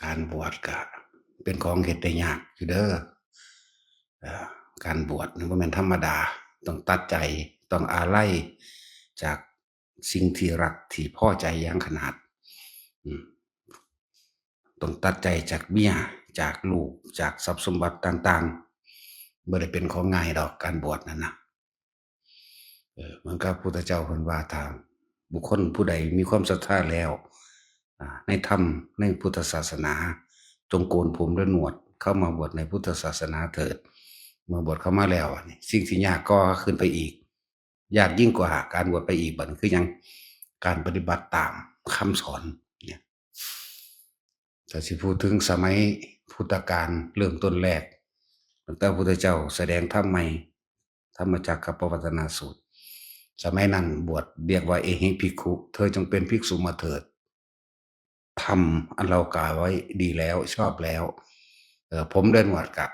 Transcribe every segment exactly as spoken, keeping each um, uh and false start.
การบวชก็เป็นของเฮ็ดได้ยากอยู่เด้อ เอ่อ การบวชนี่บ่แม่นธรรมดา ต้องตัดใจ ต้องอาลัยจากสิ่งที่รักที่พอใจอย่างขนาด อืม ต้องตัดใจจากเมีย จากลูก จากทรัพย์สมบัติต่างๆ บ่ได้เป็นของง่ายดอก การบวชนั่นนะ เออ เหมือนกับพุทธเจ้าเพิ่นว่า ถ้าบุคคลผู้ใดมีความศรัทธาแล้ว อ่า ในธรรม ในพุทธศาสนา จงโกนผมและหนวด เข้ามาบวชในพุทธศาสนาเถิด เมื่อบวชเข้ามาแล้ว อันนี้ สิ่งที่ยากก็ขึ้นไปอีก ยากยิ่งกว่าการบวชไปอีก บัดนี้คือหยัง การปฏิบัติตามคำสอนเนี่ย ถ้าสิพูดถึงสมัยพุทธกาลเริ่มต้นแรก ตั้งแต่พุทธเจ้าแสดงธรรมใหม่ ธรรมจักรกัปปวัตตนสูตร สมัยนั้นบวชเรียกว่า เอหิภิกขุ เธอจงเป็นภิกษุมาเถิด ทำอันเรากล่าวไว้ดีแล้ว ชอบแล้ว เอ่อ ผมและหนวดก็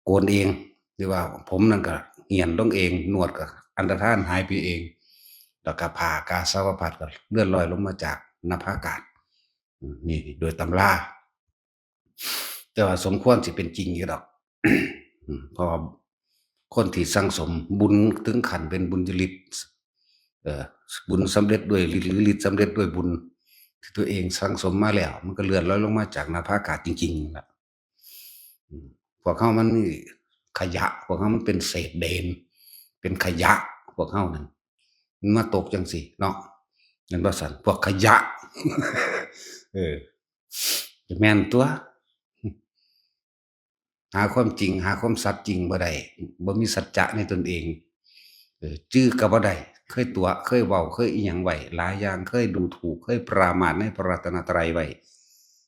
โกนเอง หรือว่าผมนั่นก็เหี่ยนลงเอง หนวดก็อันตรธานหายไปเอง แล้วก็ผ้ากาสาวพัสตร์ก็เลื่อนลอยลงมาจากหน้าผากาด อืม นี่โดยตำรา แต่ว่าสมควรสิเป็นจริงอยู่ดอก อืม เพราะว่าคนที่สั่งสมบุญถึงขั้นเป็นบุญญาฤทธิ์ เอ่อ บุญสำเร็จด้วยฤทธิ์ หรือฤทธิ์สำเร็จด้วยบุญ ที่ตัวเองสั่งสมมาแล้ว มันก็เลื่อนลอยลงมาจากหน้าผากาดจริงๆนั่นล่ะ อืม พวกเฮามันมีขยะ พวกเฮามันเป็นเศษเดน เป็นขยะ พวกเฮานั่น มันมาตกจังซี่เนาะ แม่นบ่ซั่น พวกขยะ เออ แม่นตัว หาความจริง หาความสัตย์จริงบ่ได้ บ่มีสัจจะในตนเอง เออ จื้อก็บ่ได้ เคยตั๋วะ เคยเว้า เคยอิหยังไว้หลายอย่าง เคยดูถูก เคยปรามาสในพระรัตนตรัยไว้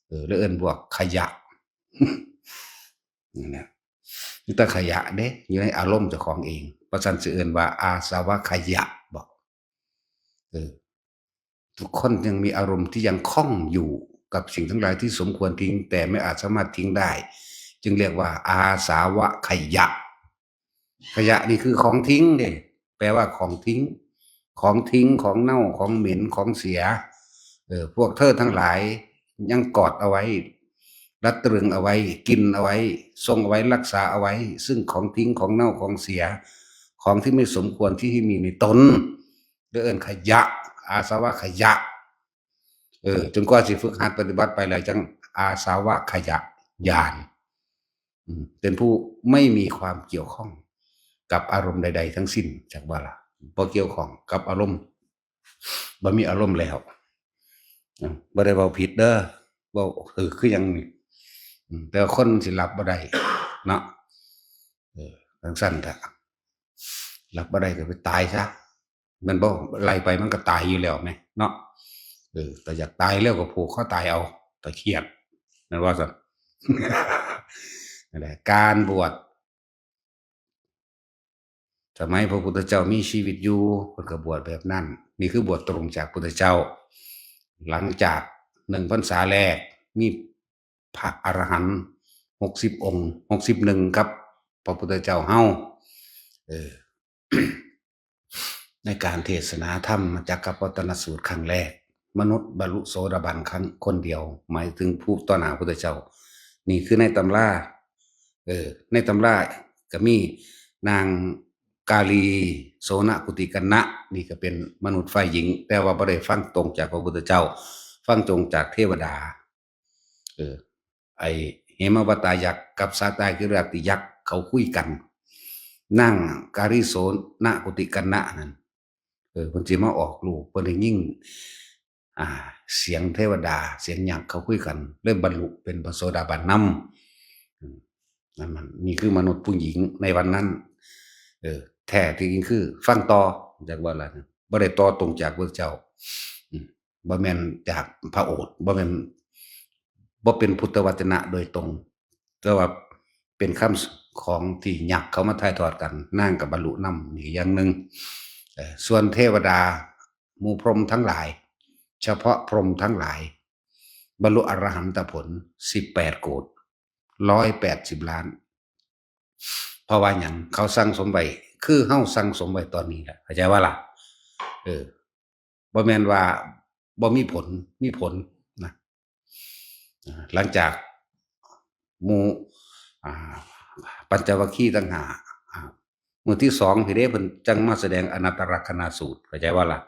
เออ แล้วเอิ้นพวกขยะ นั่นแหละ มีแต่ขยะเด้ อยู่ในอารมณ์เจ้าของเอง เพราะฉะนั้นสิเอิ้นว่าอาสวะขยะบ่ เออ ทุกคนยังมีอารมณ์ที่ยังข้องอยู่กับสิ่งทั้งหลายที่สมควรทิ้ง แต่ไม่อาจสามารถทิ้งได้ จึงเรียกว่าอาสวะขยะ ขยะนี่คือของทิ้งเด้ แปลว่าของทิ้ง ของทิ้ง ของเน่า ของเหม็น ของเสีย เออ พวกเธอทั้งหลายยังกอดเอาไว้ รัดตรึงเอาไว้ กินเอาไว้ ทรงเอาไว้ รักษาเอาไว้ ซึ่งของทิ้ง ของเน่า ของเสีย ของที่ไม่สมควรที่ให้มีในตน เรียกเอิ้นขยะ อาสวะขยะ เออ จนกว่าสิฝึกหัดปฏิบัติไปแล้วจั่งอาสวะขยะญาณ อืม เป็นผู้ไม่มีความเกี่ยวข้องกับอารมณ์ใดๆทั้งสิ้น จักว่าล่ะ บ่เกี่ยวข้องกับอารมณ์ บ่มีอารมณ์แล้ว อืม บ่ได้เว้าผิดเด้อ เว้า เออ คือหยังนี่ อืม แต่ว่าคนสิรับบ่ได้เนาะ เออ จั่งซั้นก็ รับบ่ได้ก็ไปตายซะ แม่นบ่ ไล่ไปมันก็ตายอยู่แล้วแหมเนาะ เออ แต่อยากตายแล้วก็ผูกคอตายเอา แต่เครียด แม่นว่าซั่น นั่นแหละ การบวช สมัยพระพุทธเจ้ามีชีวิตอยู่ เพิ่นก็บวชแบบนั้น นี่คือบวชตรงจากพุทธเจ้า หลังจากหนึ่งพรรษาแรก มีพระอรหันต์หกสิบองค์ หกสิบหนึ่งกับพระพุทธเจ้าเฮา เออ ในการเทศนาธรรมจักรกัปปวัตตนสูตรครั้งแรก มนุษย์บรรลุโสดาบันครั้งคนเดียว หมายถึงผู้ต่อหน้าพุทธเจ้า นี่คือในตำรา เออ ในตำราก็มีนางกาลีโสนกุติกัณณะ นี่ก็เป็นมนุษย์ฝ่ายหญิง แต่ว่าบ่ได้ฟังตรงจากพระพุทธเจ้า ฟังตรงจากเทวดา เออ ไอ้เหมวัตตายักษ์กับสาตากิราติยักษ์เขาคุยกัน นางกาลีโสนกุติกัณณะนั่น เออ เพิ่นสิมาออกลูก เพิ่นได้ยิน อ่า เสียงเทวดา เสียงยักษ์เขาคุยกัน เลยบรรลุเป็นพระโสดาบันนำ อืม นั่นมัน นี่คือมนุษย์ผู้หญิงในวันนั้น เออ แท้ที่จริงคือฟังต่อ จากว่าล่ะ บ่ได้ต่อตรงจากพระเจ้า อืม บ่แม่นจากพระโอษฐ์ บ่แม่น บ่เป็นพุทธวจนะโดยตรง แต่ว่าเป็นคำของที่ยักษ์เขามาถ่ายทอดกัน นางก็บรรลุนำ นี่อย่างหนึ่ง เอ่อ ส่วนเทวดา หมู่พรหมทั้งหลาย เฉพาะพรหมทั้งหลาย บรรลุอรหันตผล สิบแปดโกฏ ร้อยแปดสิบล้าน เพราะว่าหยัง เขาสั่งสมไว้ คือเฮาสั่งสมไว้ตอนนี้แหละ เข้าใจว่าล่ะ เออ บ่แม่นว่าบ่มีผล มีผลนะ หลังจากหมู่ อ่า ปัญจวัคคีย์ทั้งห้า อ่า มื้อที่สองพีเด้เพิ่นจั่งมาแสดงอนัตตลักษณสูตร เข้าใจว่าล่ะ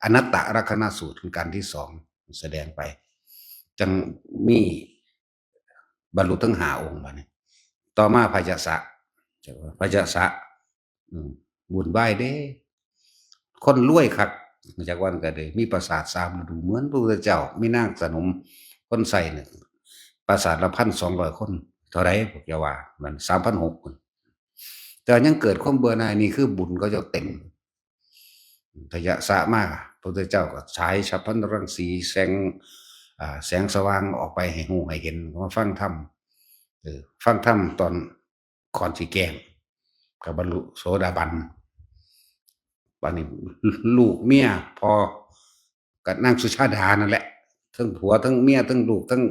อนัตตลักษณสูตรเป็นการที่สองแสดงไป จั่งมีบรรลุทั้งห้าองค์บัดนี้ ต่อมาพระยะสะ พระยะสะ อืม วุ่นวายเด้ คนรวยคัก จักวันก็ได้มีปราสาทสามฤดู เหมือนพระพุทธเจ้า มีนางสนมคนใส่เนี่ย ปราสาทละพันสองร้อยคน เท่าไหร่พวกเจ้าว่า มันสามพันหกคน แต่ยังเกิดความเบื่อหน่าย นี่คือบุญเขาเจ้าเต็ม พระยะสะมา พระพุทธเจ้าก็ฉายฉัพพลรังสี แสง อ่า แสงสว่างออกไปให้ฮู้ให้เห็น มาฟังธรรม เออ ฟังธรรมตอนก่อนสิแกล้ง ก็บรรลุโสดาบัน บัดนี้ลูกเมียพ่อ กับนางสุชาดานั่นแหละ ทั้งผัวทั้งเมียทั้งลูกทั้ง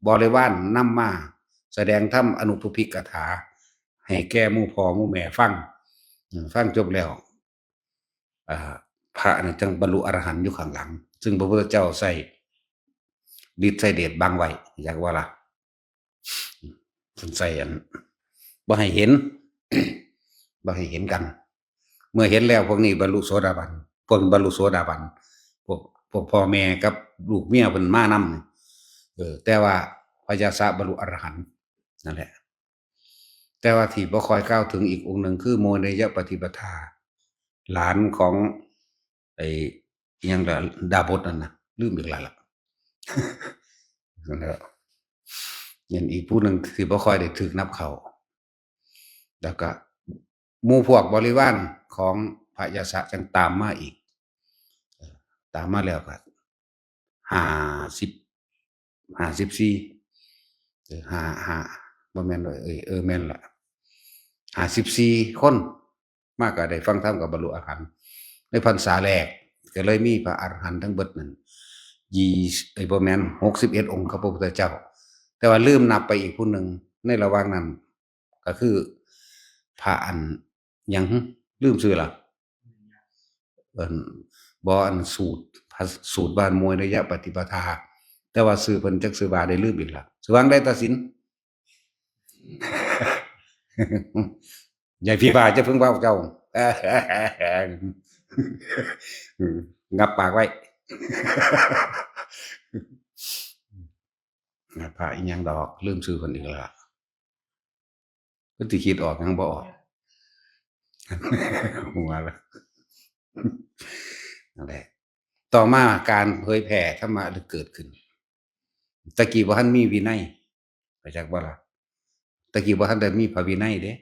บริวารนำมาแสดงธรรมอนุปพิกถา ให้แก่หมู่พ่อหมู่แม่ฟัง อืม ฟังจบแล้ว อ่า พระนี่จั่งบรรลุอรหันต์อยู่ข้างหลัง ซึ่งพระพุทธเจ้าใส่ฤทธิ์ใส่เดชบังไว้ อยากว่าล่ะ เพิ่นใส่อัน บ่ให้เห็น บ่ให้เห็นกัน เมื่อเห็นแล้วพวกนี้บรรลุโสดาบัน พวกบรรลุโสดาบัน พวก พวกพ่อแม่กับลูกเมียเพิ่นมานำนี่ เออ แต่ว่าพระยะสะบรรลุอรหันต์นั่นแหละ แต่ว่าที่บ่ค่อยกล่าวถึงอีกองค์หนึ่งคือโมเนยปฏิปทา หลานของไอ้อิหยังล่ะ ดาบสนั่นน่ะ ลืมอีกแล้วล่ะ นั่นแหละ เป็นอีกผู้หนึ่งที่บ่ค่อยได้ถืกนับเข้า แล้วก็หมู่พวกบริวารของพระยะสะจั่งตามมาอีก เอ่อ ตามมาแล้วก็ ห้าสิบ ห้าสิบสี่ เออ ห้า ห้า บ่แม่น เอ้ย เออ แม่นละ ห้าสิบสี่คน มาก็ได้ฟังธรรมกับบรรลุอรหันต์ ในพรรษาแรก ก็เลยมีพระอรหันต์ทั้งเบิดนั่น ยี่ เอ้ย บ่แม่น หกสิบเอ็ดองค์ครับพระพุทธเจ้า แต่ว่าลืมนับไปอีกผู้หนึ่ง ในระหว่างนั้น ก็คือพระอันหยัง ลืมชื่อละ เอิ้น บ่ อันสูตร พระสูตรบ้านมวยระยะปฏิปทา แต่ว่าชื่อเพิ่นจักชื่อว่าได้ลืมอีกละ ชื่อว่าได้ตัดสิน ใหญ่พี่บ่าจะเพิ่งเว้าเจ้า งับปากไว้ พระอีหยังดอก ลืมชื่อเพิ่นอีกแล้วล่ะ เพิ่นสิคิดออกยังบ่ออก หัวละ นั่นแหละ ต่อมาการเผยแผ่ธรรมะได้เกิดขึ้น ตะกี้บ่ทันมีวินัย เข้าใจบ่ล่ะ ตะกี้บ่ทันได้มีพระวินัยเด้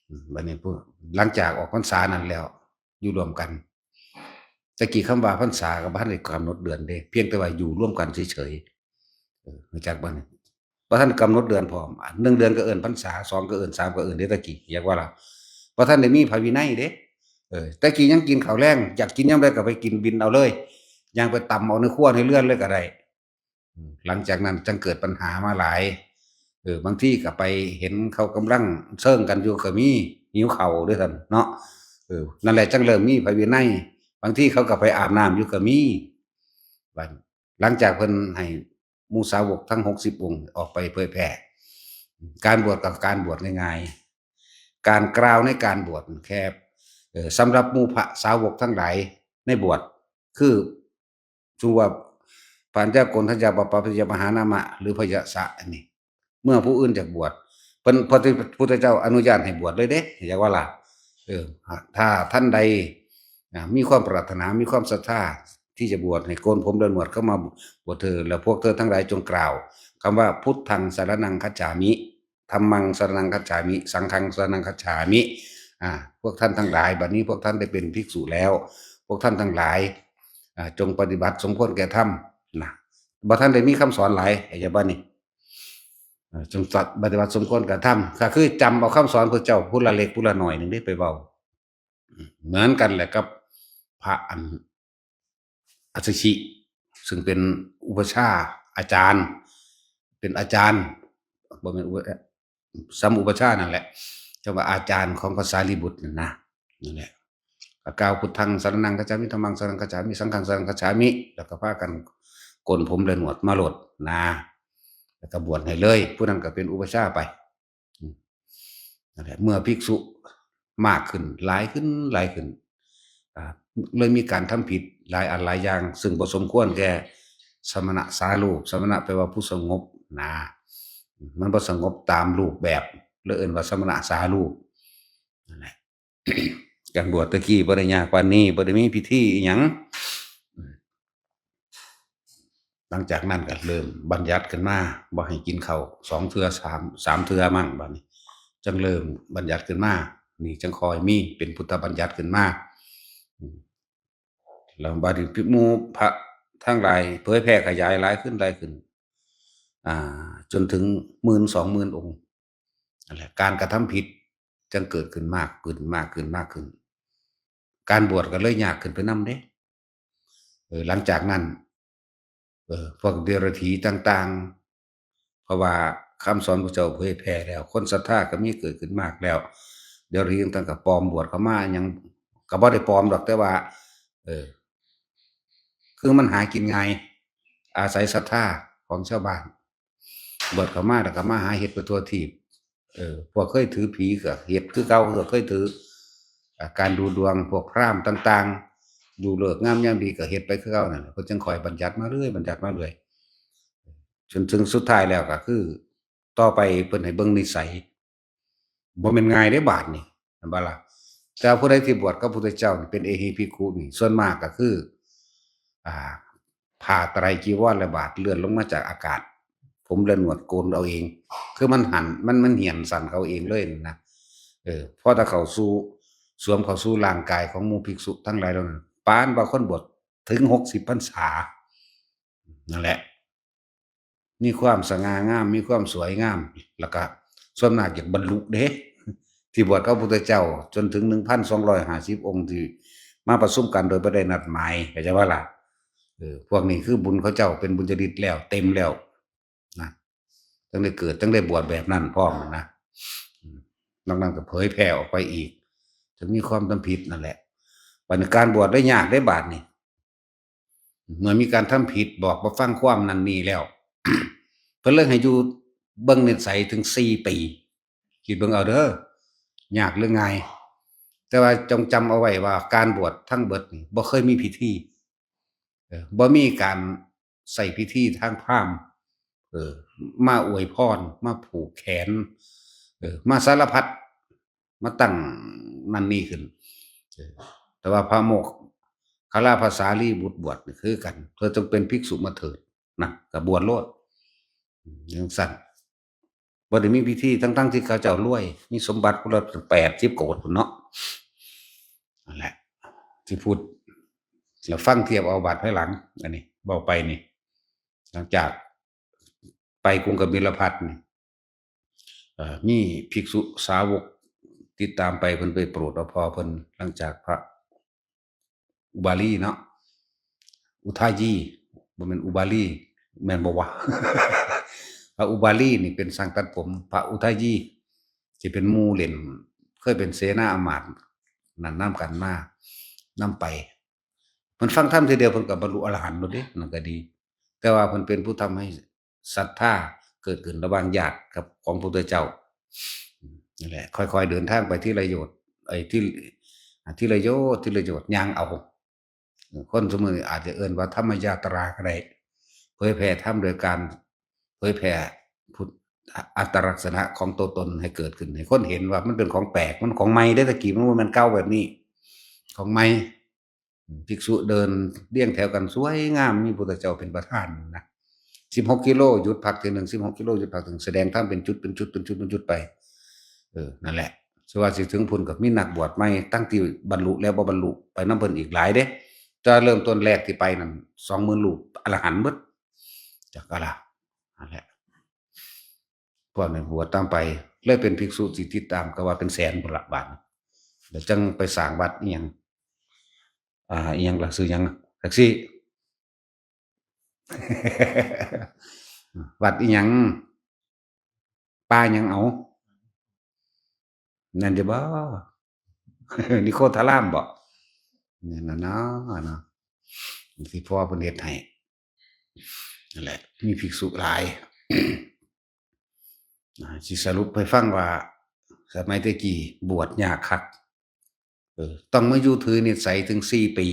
อืม บัดนี้ผู้ หลังจากออกพรรษานั้นแล้ว อยู่ร่วมกัน ตะกี้คำว่าพรรษาก็บ่ทันได้กำหนดเดือนเด้ เพียงแต่ว่าอยู่ร่วมกันเฉยๆ เออ รู้จักบ่นี่ บ่ทันกำหนดเดือนพร้อม อ่ะ หนึ่งเดือนก็เอิ้นพรรษา สองก็เอิ้น สามก็เอิ้นเด้ ตะกี้ อยากว่าล่ะ บ่ทันได้มีพระวินัยเด้ เออ ตะกี้ยังกินข้าวแลง อยากกินยามใดก็ไปกินบิณฑบาตเอาเลย ย่างไปตำเอาในครัวในเรือนเลยก็ได้ อืม หลังจากนั้นจั่งเกิดปัญหามาหลาย เออ บางทีก็ไปเห็นเขากำลังเซิงกันอยู่ก็มี หิวข้าวด้วยกันเนาะ เออ นั่นแหละจั่งเริ่มมีพระวินัย บางทีเขาก็ไปอาบน้ำอยู่ก็มี บัด หลังจากเพิ่นให้หมู่สาวกทั้งหกสิบองค์ออกไปเผยแผ่ การบวชกับการบวชง่ายๆ การกล่าวในการบวชแค่ เอ่อ สำหรับหมู่พระสาวกทั้งหลายในบวช คือ ชื่อว่า ปัญจโกณฑัญญา ปปปยมหานามะ หรือพยสะ อันนี้ เมื่อผู้อื่นอยากบวช เพิ่น พระพุทธเจ้าอนุญาตให้บวชเลยเด้ อยากว่าล่ะ เออ ถ้าท่านใด อ่า มีความปรารถนา มีความศรัทธาที่จะบวช ให้โกนผมเดินหนวดเข้ามาบวชเธอ แล้วพวกเธอทั้งหลายจงกล่าวคำว่า พุทธังสรณังคัจฉามิ ธัมมังสรณังคัจฉามิ สังฆังสรณังคัจฉามิ อ่า พวกท่านทั้งหลาย บัดนี้พวกท่านได้เป็นภิกษุแล้ว พวกท่านทั้งหลาย อ่า จงปฏิบัติสมควรแก่ธรรม นะ บ่ทันได้มีคำสอนหลาย อย่าบ่นี่ เอ่อ จงปฏิบัติสมควรแก่ธรรม ก็คือจำเอาคำสอนพระเจ้าผู้ละเล็กผู้ละน้อยหนึ่งได้ไปเว้า เหมือนกันแหละกับพระอัน อัสสชิ ซึ่งเป็นอุปัชฌาย์อาจารย์ เป็นอาจารย์ บ่แม่นอุป- สัมอุปัชฌาย์นั่นแหละ จั่งว่าอาจารย์ของพระสารีบุตรนั่นนะ นั่นแหละ ก็กล่าวพุทธังสรณังคัจฉามิ ธัมมังสรณังคัจฉามิ สังฆังสรณังคัจฉามิ แล้วก็พากันโกนผมและหนวดมาโลดนะ แล้วก็บวชให้เลย ผู้นั้นก็เป็นอุปัชฌาย์ไป อืม นั่นแหละ เมื่อภิกษุมากขึ้น หลายขึ้น หลายขึ้น อ่า เลยมีการทำผิดหลายอันหลายอย่าง ซึ่งบ่สมควรแก่สมณะสารูป สมณะแปลว่าผู้สงบนะ มันบ่สงบตามรูปแบบ เลยเอิ้นว่าสมณะสารูป นั่นแหละ การบวชตะกี้บ่ได้ยากปานนี้ บ่ได้มีพิธีอิหยัง หลังจากนั้นก็เริ่มบัญญัติขึ้นมา บ่ให้กินข้าวสองเทื่อ สาม สามเทื่อมั้ง บัดนี้ จั่งเริ่มบัญญัติขึ้นมา นี่จั่งค่อยมีเป็นพุทธบัญญัติขึ้นมา อืม แล้วบัดนี้หมู่พระทั้งหลายเผยแผ่ขยายหลายขึ้น หลายขึ้น อ่า จนถึงหมื่น สองหมื่นองค์ นั่นแหละ การกระทำผิดจั่งเกิดขึ้นมากขึ้น มากขึ้น มากขึ้น การบวชก็เลยยากขึ้นไปนำเด้ เออ หลังจากนั้น เออ พวกเดรัจฉีต่างๆ เพราะว่าคำสอนพระเจ้าเผยแผ่แล้ว คนศรัทธาก็มีเกิดขึ้นมากแล้ว เดรัจฉีต่างๆ ก็ปลอมบวชเข้ามา หยังก็บ่ได้ปลอมดอก แต่ว่า เออ คือมันหากินง่าย อาศัยศรัทธาของชาวบ้าน บวชเข้ามาแล้วก็มาหาเฮ็ดไปทั่วทีป เออ พวกเคยถือผีก็เฮ็ดคือเก่า พวกเคยถือ อ่า การดูดวง พวกพราหมณ์ต่างๆ ดูฤกษ์งามยามดีก็เฮ็ดไปคือเก่านั่นแหละ เพิ่นจั่งค่อยบัญญัติมาเรื่อย บัญญัติมาเรื่อย จนถึงสุดท้ายแล้วก็คือ ต่อไปเพิ่นให้เบิ่งนิสัย บ่แม่นง่ายเด้บาดนี่ แม่นบ่ล่ะ แต่ผู้ใดที่บวชกับพระพุทธเจ้านี่เป็นเอหิภิกขุนี่ ส่วนมากก็คือ อ่า ผ้าไตรจีวรและบาทเลื่อนลงมาจากอากาศ ผมและหนวดโกนเอาเอง คือมันหัน มัน มันเหี่ยนสั้นเขาเองเลยนะ เออ พอแต่เข้าสู่ สวมเข้าสู่ร่างกายของหมู่ภิกษุทั้งหลายเหล่านั้น ปานว่าคนบวชถึงหกสิบพรรษา นั่นแหละ มีความสง่างาม มีความสวยงาม แล้วก็ส่วนมากอยากบรรลุเด้ ที่บวชกับพระพุทธเจ้า จนถึงหนึ่งพันสองร้อยห้าสิบองค์ที่มาประชุมกันโดยบ่ได้นัดหมาย เข้าใจบ่ล่ะ เออ พวกนี้คือบุญเขาเจ้า เป็นบุญญาฤทธิ์แล้ว เต็มแล้วนะ จั่งได้เกิด จั่งได้บวชแบบนั้นพร้อมนะ อืม นอกนั้นก็เผยแผ่ออกไปอีก จั่งมีความทำผิดนั่นแหละ บัดนี้การบวชได้ยากได้บาดนี่ เมื่อมีการทำผิด บอกบ่ฟังความนั่นนี่แล้ว เพิ่นเลยให้อยู่เบิ่งนิสัยถึงสี่ปี คิดเบิ่งเอาเด้อ ยากหรือง่าย แต่ว่าจงจำเอาไว้ว่าการบวชทั้งเบิดนี่บ่เคยมีพิธี เออ บ่มีการใช้พิธีทางพราหมณ์ เออ มาอวยพร มาผูกแขน เออ มาสารพัด มาตั้งนั่นนี่ขึ้น เออ แต่ว่าพระโมคคัลลาภาษาลีบุตรบวชนี่คือกัน เธอจงเป็นภิกษุมาเถิดนะ ก็บวชโลด อืม จั่งซั้น บ่ได้มีพิธี ทั้งๆที่เขาเจ้ารวย มีสมบัติคนละแปดสิบโกฏพุ้นเนาะ นั่นแหละ ที่พูด แล้วฟังเทียบเอาบาดภายหลัง อันนี้เว้าไปนี่ หลังจากไปกรุงกบิลพัสดุ์นี่ เอ่อ มีภิกษุสาวกติดตามไป เพิ่นไปโปรดเอาพ่อเพิ่น หลังจากพระอุบาลีเนาะ อุทายี บ่แม่นอุบาลี แม่นบ่วะ พระอุบาลีนี่เป็นช่างตัดผม พระอุทายี ที่เป็นหมู่เล่น เคยเป็นเสนาอำมาตย์นั่นนำกันมา นำไป มันฟังธรรมทีเดียวเพิ่นก็บรรลุอรหันต์โลดเด้ นั่นก็ดี แต่ว่าเพิ่นเป็นผู้ทำให้ศรัทธาเกิดขึ้นระหว่างญาติกับของพระพุทธเจ้า นั่นแหละ ค่อยๆเดินทางไปทีละโยชน์ ไอ้ที่ อ่า ทีละโยชน์ ทีละโยชน์ ย่างเอา คนซุมื้อนี้อาจจะเอิ้นว่าธรรมยาตราก็ได้ เผยแผ่ธรรมโดยการเผยแผ่พุทธ อัตลักษณะของตัวตนให้เกิดขึ้น ให้คนเห็นว่ามันเป็นของแปลก มันของใหม่เด้ ตะกี้มันบ่แม่นเก่าแบบนี้ ของใหม่ ภิกษุเดินเรียงแถวกันสวยงาม มีพุทธเจ้าเป็นประธานนะ สิบหกกิโลหยุดพักเทื่อหนึ่ง สิบหกกิโลหยุดพักเทื่อหนึ่ง แสดงธรรมเป็นจุด เป็นจุด เป็นจุด เป็นจุดไป เออ นั่นแหละ สิว่าสิถึงพุ้นก็มีนักบวชใหม่ ตั้งที่บรรลุแล้วบ่บรรลุ ไปนำเพิ่นอีกหลายเด้ แต่เริ่มต้นแรกที่ไปนั่น สองหมื่นรูป อรหันต์เบิด จักอะล่ะ นั่นแหละ พวกนั้นบวชตามไป เลยเป็นภิกษุที่ติดตามก็ว่าเป็นแสนพุ้นละบาดนี้ แล้วจั่งไปสร้างวัดอิหยัง อ่า อิหยังล่ะ ชื่อหยัง จักซี่ วัดอิหยัง ป่าหยังเอา นั่นเด้บ่ นิโคธารามบ่ นี่นะเนาะ เนาะ ที่พ่อเพิ่นเฮ็ดให้ นั่นแหละ มีภิกษุหลาย อ่าสิสรุปให้ฟังว่า สมัยแต่กี้บวชยากคัก เออ ต้องมาอยู่ถือนิสัยถึงสี่ปี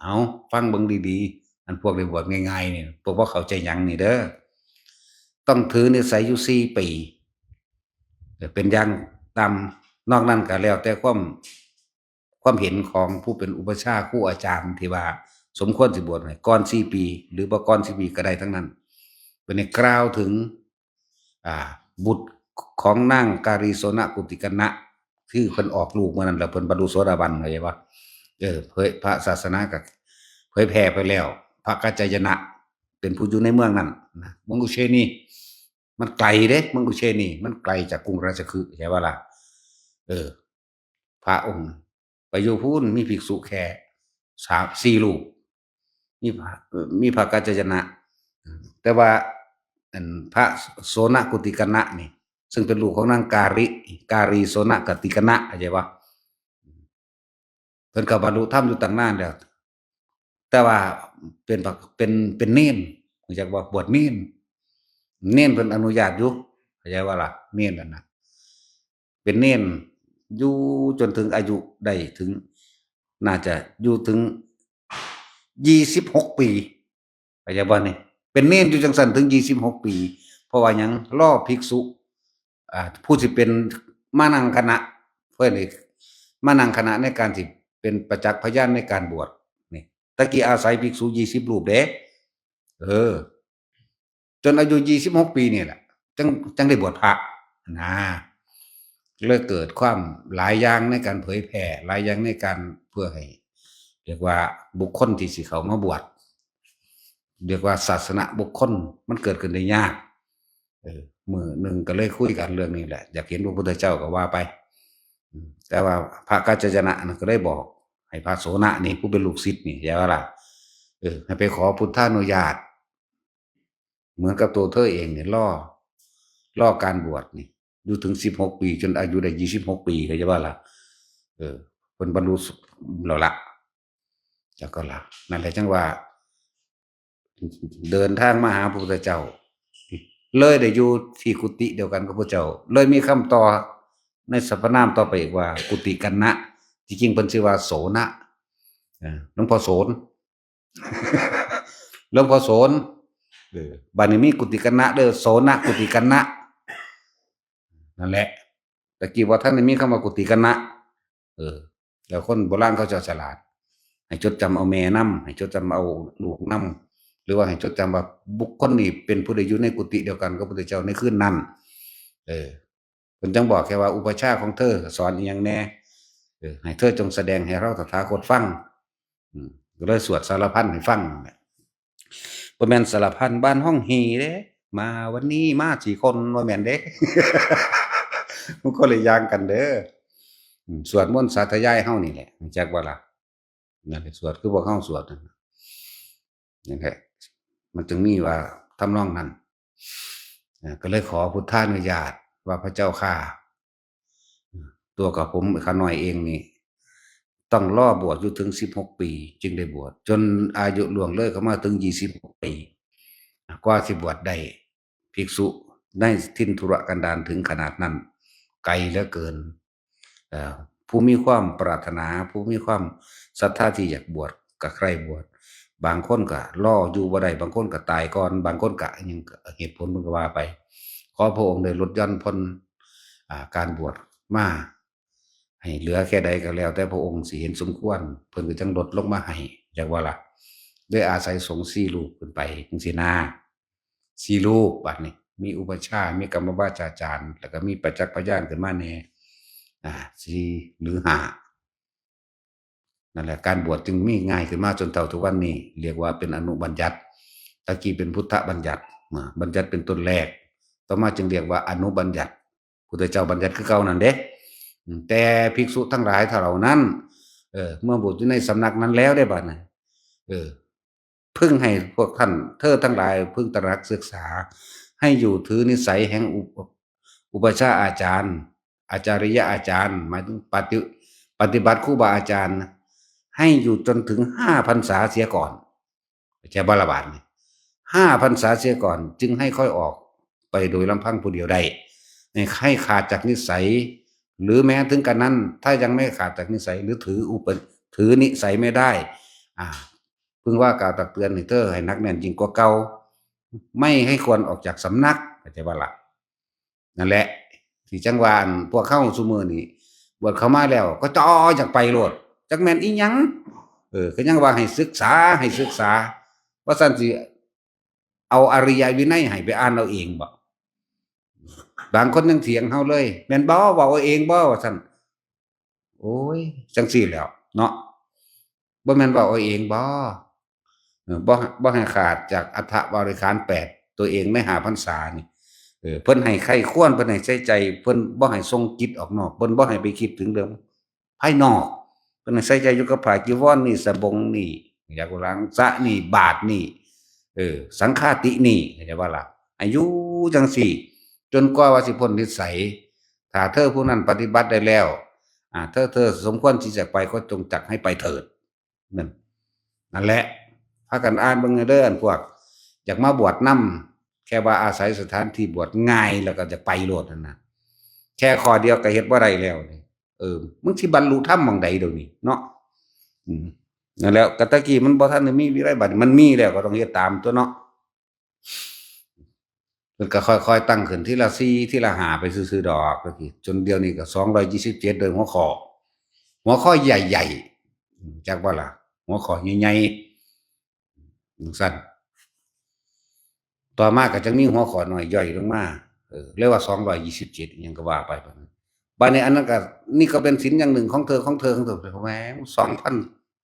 เอาฟังเบิ่งดีๆ อันพวกได้บวชง่ายๆนี่ พวกบ่เข้าใจหยังนี่เด้อ ต้องถือนิสัยอยู่สี่ปี เออ เป็นอย่างต่ำ นอกนั้นก็แล้วแต่ความ ความเห็นของผู้เป็นอุปัชฌาย์ครูอาจารย์ที่ว่าสมควรสิบวชให้ก่อนสี่ปี หรือบ่ก่อนสี่ปีก็ได้ทั้งนั้น เพิ่นได้กล่าวถึง อ่า บุตรของนางกาลีโสนกุติกนะ คือเพิ่นออกลูกเมื่อนั้นแล้วเพิ่นบรรลุโสดาบัน เข้าใจปะ เออ เผย พระศาสนาก็เผยแผ่ไปแล้ว พระกัจจายนะ เป็นผู้อยู่ในเมืองนั้นนะ เมืองอุเชนี มันไกลเด้ เมืองอุเชนี มันไกลจากกรุงราชคฤห์ เข้าใจปะล่ะ เออ พระองค์ไปอยู่พู้น มีภิกษุแค่สามสี่รูป มีพระ เอ่อ มีพระกัจจายนะ แต่ว่า อันพระโสนกุติกนะนี่ ซึ่งเป็นลูกของนางกาลิ กาลีโสนกุติกนะ เข้าใจปะ เพิ่นก็บรรลุธรรมอยู่ตั้งนานแล้ว แต่ว่าเป็นพระ เป็น เป็นเณร รู้จักบ่ บวชเณร เณรเพิ่นอนุญาตอยู่ เข้าใจปะล่ะ เณรนั่นนะ เป็นเณรอยู่จนถึงอายุได้ถึง น่าจะอยู่ถึงยี่สิบหกปี เข้าใจบ่นี่ เป็นเณรอยู่จังซั่นถึงยี่สิบหกปี เพราะว่าหยัง รอภิกษุ อ่า ผู้สิเป็นมานั่งคณะ เพิ่นนี่มานั่งคณะในการสิเป็นประจักษ์พยานในการบวชนี่ ตะกี้อาศัยภิกษุยี่สิบรูปเด้ เออ จนอายุยี่สิบหกปีนี่แหละ จัง จังได้บวชพระนะ เลยเกิดความหลายอย่างในการเผยแผ่ หลายอย่างในการเพื่อให้ เรียกว่าบุคคลที่สิเข้ามาบวช เรียกว่าศาสนบุคคล มันเกิดขึ้นได้ยาก เออ มื้อหนึ่งก็เลยคุยกันเรื่องนี้แหละ อยากเห็นพระพุทธเจ้าก็ว่าไป อืม แต่ว่าพระกัจจายนะนั่นก็เลยบอกให้พระโสนนี่ผู้เป็นลูกศิษย์นี่ เข้าใจปะล่ะ เออ ให้ไปขอพุทธานุญาต เหมือนกับตัวเธอเองเนี่ย รอ รอการบวชนี่ อยู่ถึงสิบหกปี จนอายุได้ยี่สิบหกปี เข้าใจปะล่ะ เออ เพิ่นบรรลุแล้วละ แล้วก็ละ นั่นแหละจังว่า เดินทางมาหาพระพุทธเจ้า เลยได้อยู่ที่กุฏิเดียวกันกับพระเจ้า เลยมีคำต่อในสรรพนามต่อไปอีกว่า กุติกนะ ที่จริงเพิ่นชื่อว่าโสน เออ หลวงพ่อโสน หลวงพ่อโสน เออ บัดนี้มีกุติกนะเด้อ โสนกุติกนะ นั่นแหละ ตะกี้บ่ทันได้มีคำว่ากุติกนะ เออ แล้วคนโบราณเขาเจ้าฉลาด ให้จดจำเอาแม่นำ ให้จดจำเอาลูกนำ หรือว่าให้จดจำว่าบุคคลนี้เป็นผู้ใดอยู่ในกุฏิเดียวกันกับพระพุทธเจ้าในคืนนั้น เออ เพิ่นจังบอกแค่ว่าอุปัชฌาย์ของเธอสอนอีหยังแน่ เออ ให้เธอจงแสดงให้เราตถาคตฟัง อืม ก็เลยสวดสารพันให้ฟังนั่นแหละ บ่แม่นสารพันบ้านห้องฮีเด้ มาวันนี้มาสี่คน บ่แม่นเด้ มันคนละอย่างกันเด้อ อืม สวดมนต์สาธยายเฮานี่แหละ รู้จักบ่ล่ะ นั่นแหละ สวดคือพวกเฮาสวดนั่นน่ะ นั่นแหละ มันจึงมีว่าทำนองนั้น อ่า ก็เลยขอพุทธานุญาตว่า พระเจ้าข้า ตัวกับผมข้าน้อยเองนี่ ต้องรอบวชอยู่ถึงสิบหกปี จึงได้บวช จนอายุล่วงเลยเข้ามาถึงยี่สิบหกปี กว่าสิบวชได้ ภิกษุในถิ่นทุรกันดารถึงขนาดนั้น ไกลเหลือเกิน เอ่อ ผู้มีความปรารถนา ผู้มีความศรัทธาที่อยากบวช ก็ใคร่บวช บางคนก็รออยู่บ่ได้ บางคนก็ตายก่อน บางคนก็หยัง เหตุผลมันก็ว่าไป ขอพระองค์ได้ลดหย่อนผ่อน อ่า การบวชมา ให้เหลือแค่ใดก็แล้วแต่พระองค์สิเห็นสมควร เพิ่นก็จังลดลงมาให้ จักว่าล่ะ ด้วยอาศัยสงฆ์สี่รูปขึ้นไปจังซี้นา สี่รูปบัดนี้ มีอุปัชฌาย์ มีกรรมวาจาจารย์ แล้วก็มีประจักษ์พยานขึ้นมาแน่ อ่า สี่หรือห้า นั่นแหละ การบวชจึงมีง่ายขึ้นมาจนเท่าทุกวันนี้ เรียกว่าเป็นอนุบัญญัติ ตะกี้เป็นพุทธบัญญัติ อ่า บัญญัติเป็นต้นแรก ต่อมาจึงเรียกว่าอนุบัญญัติ พุทธเจ้าบัญญัติคือเก่านั่นเด้ อืม แต่ภิกษุทั้งหลายเหล่านั้น เออ เมื่อบวชอยู่ในสำนักนั้นแล้วได้บัดนั้น เออ พึงให้พวกท่าน เธอทั้งหลายพึงตระหนักศึกษา ให้อยู่ถือนิสัยแห่งอุป อุปัชฌาย์อาจารย์ อาจาริยะอาจารย์ หมายถึงปฏิ ปฏิบัติครูบาอาจารย์ ให้อยู่จนถึงห้าพรรษาเสียก่อน แค่บาละบาทนี่ ห้าพรรษาเสียก่อน จึงให้ค่อยออกไปโดยลำพังผู้เดียวได้ ให้ให้ขาดจากนิสัย หรือแม้ถึงกันนั้น ถ้ายังไม่ขาดจากนิสัย หรือถืออุปถือนิสัยไม่ได้ อ่า เพิ่งว่ากล่าวตักเตือนให้เธอให้หนักแน่นยิ่งกว่าเก่า ไม่ให้ควรออกจากสำนัก เข้าใจบ่ล่ะ? นั่นแหละ ที่จังว่าอันพวกเฮาซุมื้อนี้ บวชเข้ามาแล้วก็จ่ออยากไปโลด จักแม่นอีหยัง เออ ก็ยังว่าให้ศึกษา ให้ศึกษา ว่าซั่นสิเอาอริยวินัยให้ไปอ่านเอาเองบ่ บางคนยังเถียงเฮาเลย แม่นบ่ เว้าเอาเองบ่ ว่าซั่น โอ้ย จังซี่แหล้วเนาะ บ่แม่นเว้าเอาเองบ่ เออ บ่ บ่ให้ขาดจากอัฏฐบริขารแปด ตัวเองในห้าพรรษานี่ เออ เพิ่นให้ใคร่ครวญ เพิ่นให้ใส่ใจ เพิ่นบ่ให้ส่งจิตออกนอก เพิ่นบ่ให้ไปคิดถึงเรื่องภายนอก เพิ่นให้ใส่ใจอยู่กับผ้าจีวรนี่ สบงนี่ อยากหลังสะนี่ บาตรนี่ เออ สังฆาตินี่ เข้าใจบ่ล่ะ? ให้อยู่จังซี่ จนกว่าว่าสิพ้นนิสัย ถ้าเธอผู้นั้นปฏิบัติได้แล้ว อ่า เธอ เธอสมควรที่จะไปก็จงจักให้ไปเถิด นั่น นั่นแหละ พากันอ่านเบิ่งเด้อ อันพวกอยากมาบวชนำ แค่ว่าอาศัยสถานที่บวชง่ายแล้วก็จะไปโลดนั่นนะ แค่ข้อเดียวก็เฮ็ดบ่ได้แล้วนี่ เออ มึงสิบรรลุธรรมหม่องใดเดี๋ยวนี้เนาะ อืม นั่นแหล้ว กะตะกี้มันบ่ทันได้มีวิไล บัดนี้มันมีแล้วก็ต้องเฮ็ดตามตัวเนาะ เพิ่นก็ค่อยๆตั้งขึ้นทีละสี่ ทีละห้าไปซื่อๆดอก ตะกี้ จนเดี๋ยวนี้ก็สองร้อยยี่สิบเจ็ด โดยหัวข้อ หัวข้อใหญ่ๆ อืม จักบ่ล่ะ หัวข้อใหญ่ๆ จังซั่น ต่อมาก็จั่งมีหัวข้อน้อยย่อยลงมา เออ เรียกว่าสองร้อยยี่สิบเจ็ด อิหยังก็ว่าไป บัดนี้ บัดนี้อันนั้นก็ นี่ก็เป็นศีลอย่างหนึ่งของเธอ ของเธอ ของเธอ แหม สองพัน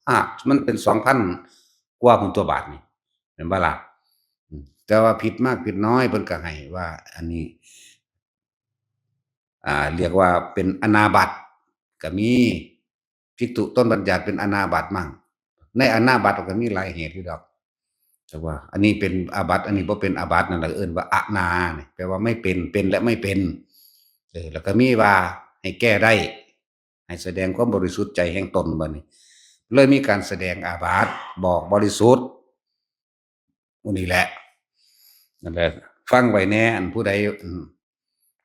ห้า มันเป็น สองพัน กว่าพุ้นตัวบาดนี่ แม่นบ่ล่ะ? อืม แต่ว่าผิดมากผิดน้อยเพิ่นก็ให้ว่า อันนี้ อ่า เรียกว่าเป็นอนาบัติก็มี ภิกษุต้นบัญญัติเป็นอนาบัติมั่ง ในอนาบัติก็มีหลายเหตุอยู่ดอก แต่ว่าอันนี้เป็นอาบัติ อันนี้บ่เป็นอาบัติ นั่นแหละเอิ้นว่าอนานี่ แปลว่าไม่เป็น เป็นและไม่เป็น เออ แล้วก็มีว่าให้แก้ได้ ให้แสดงความบริสุทธิ์ใจแห่งตน บัดนี้ เลยมีการแสดงอาบัติ บอกบริสุทธิ์ หมู่นี้แหละ นั่นแหละ ฟังไว้แน่ อันผู้ใด อืม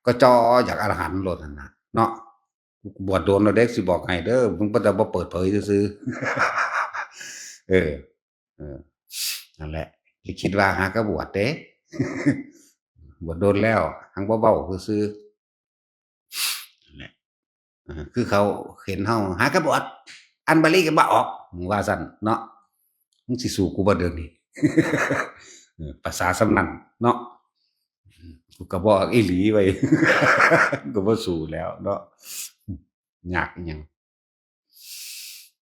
ก็จ่ออยากอรหันต์โลดนั่นน่ะ เนาะ บวชโดนแล้วเด้ สิบอกให้เด้อ มึงบ่ต้องมาเปิดเผยซื่อๆ เออ เออ นั่นแหละ อย่าคิดว่าหากะบวชเด้ บวชโดนแล้ว หังบ่เว้าซื่อๆ นั่นแหละ เออ คือเขาเห็นเฮา หากะบวช อ่านบาลีก็บ่ออก มึงว่าซั่นเนาะ มึงสิสู้กูบ่เดี๋ยวนี้ เออ ภาษาส่ำนั้นเนาะ กูก็บ่ออกอีหลีไว้ย ก็บ่สู้แล้วเนาะ ยากอิหยัง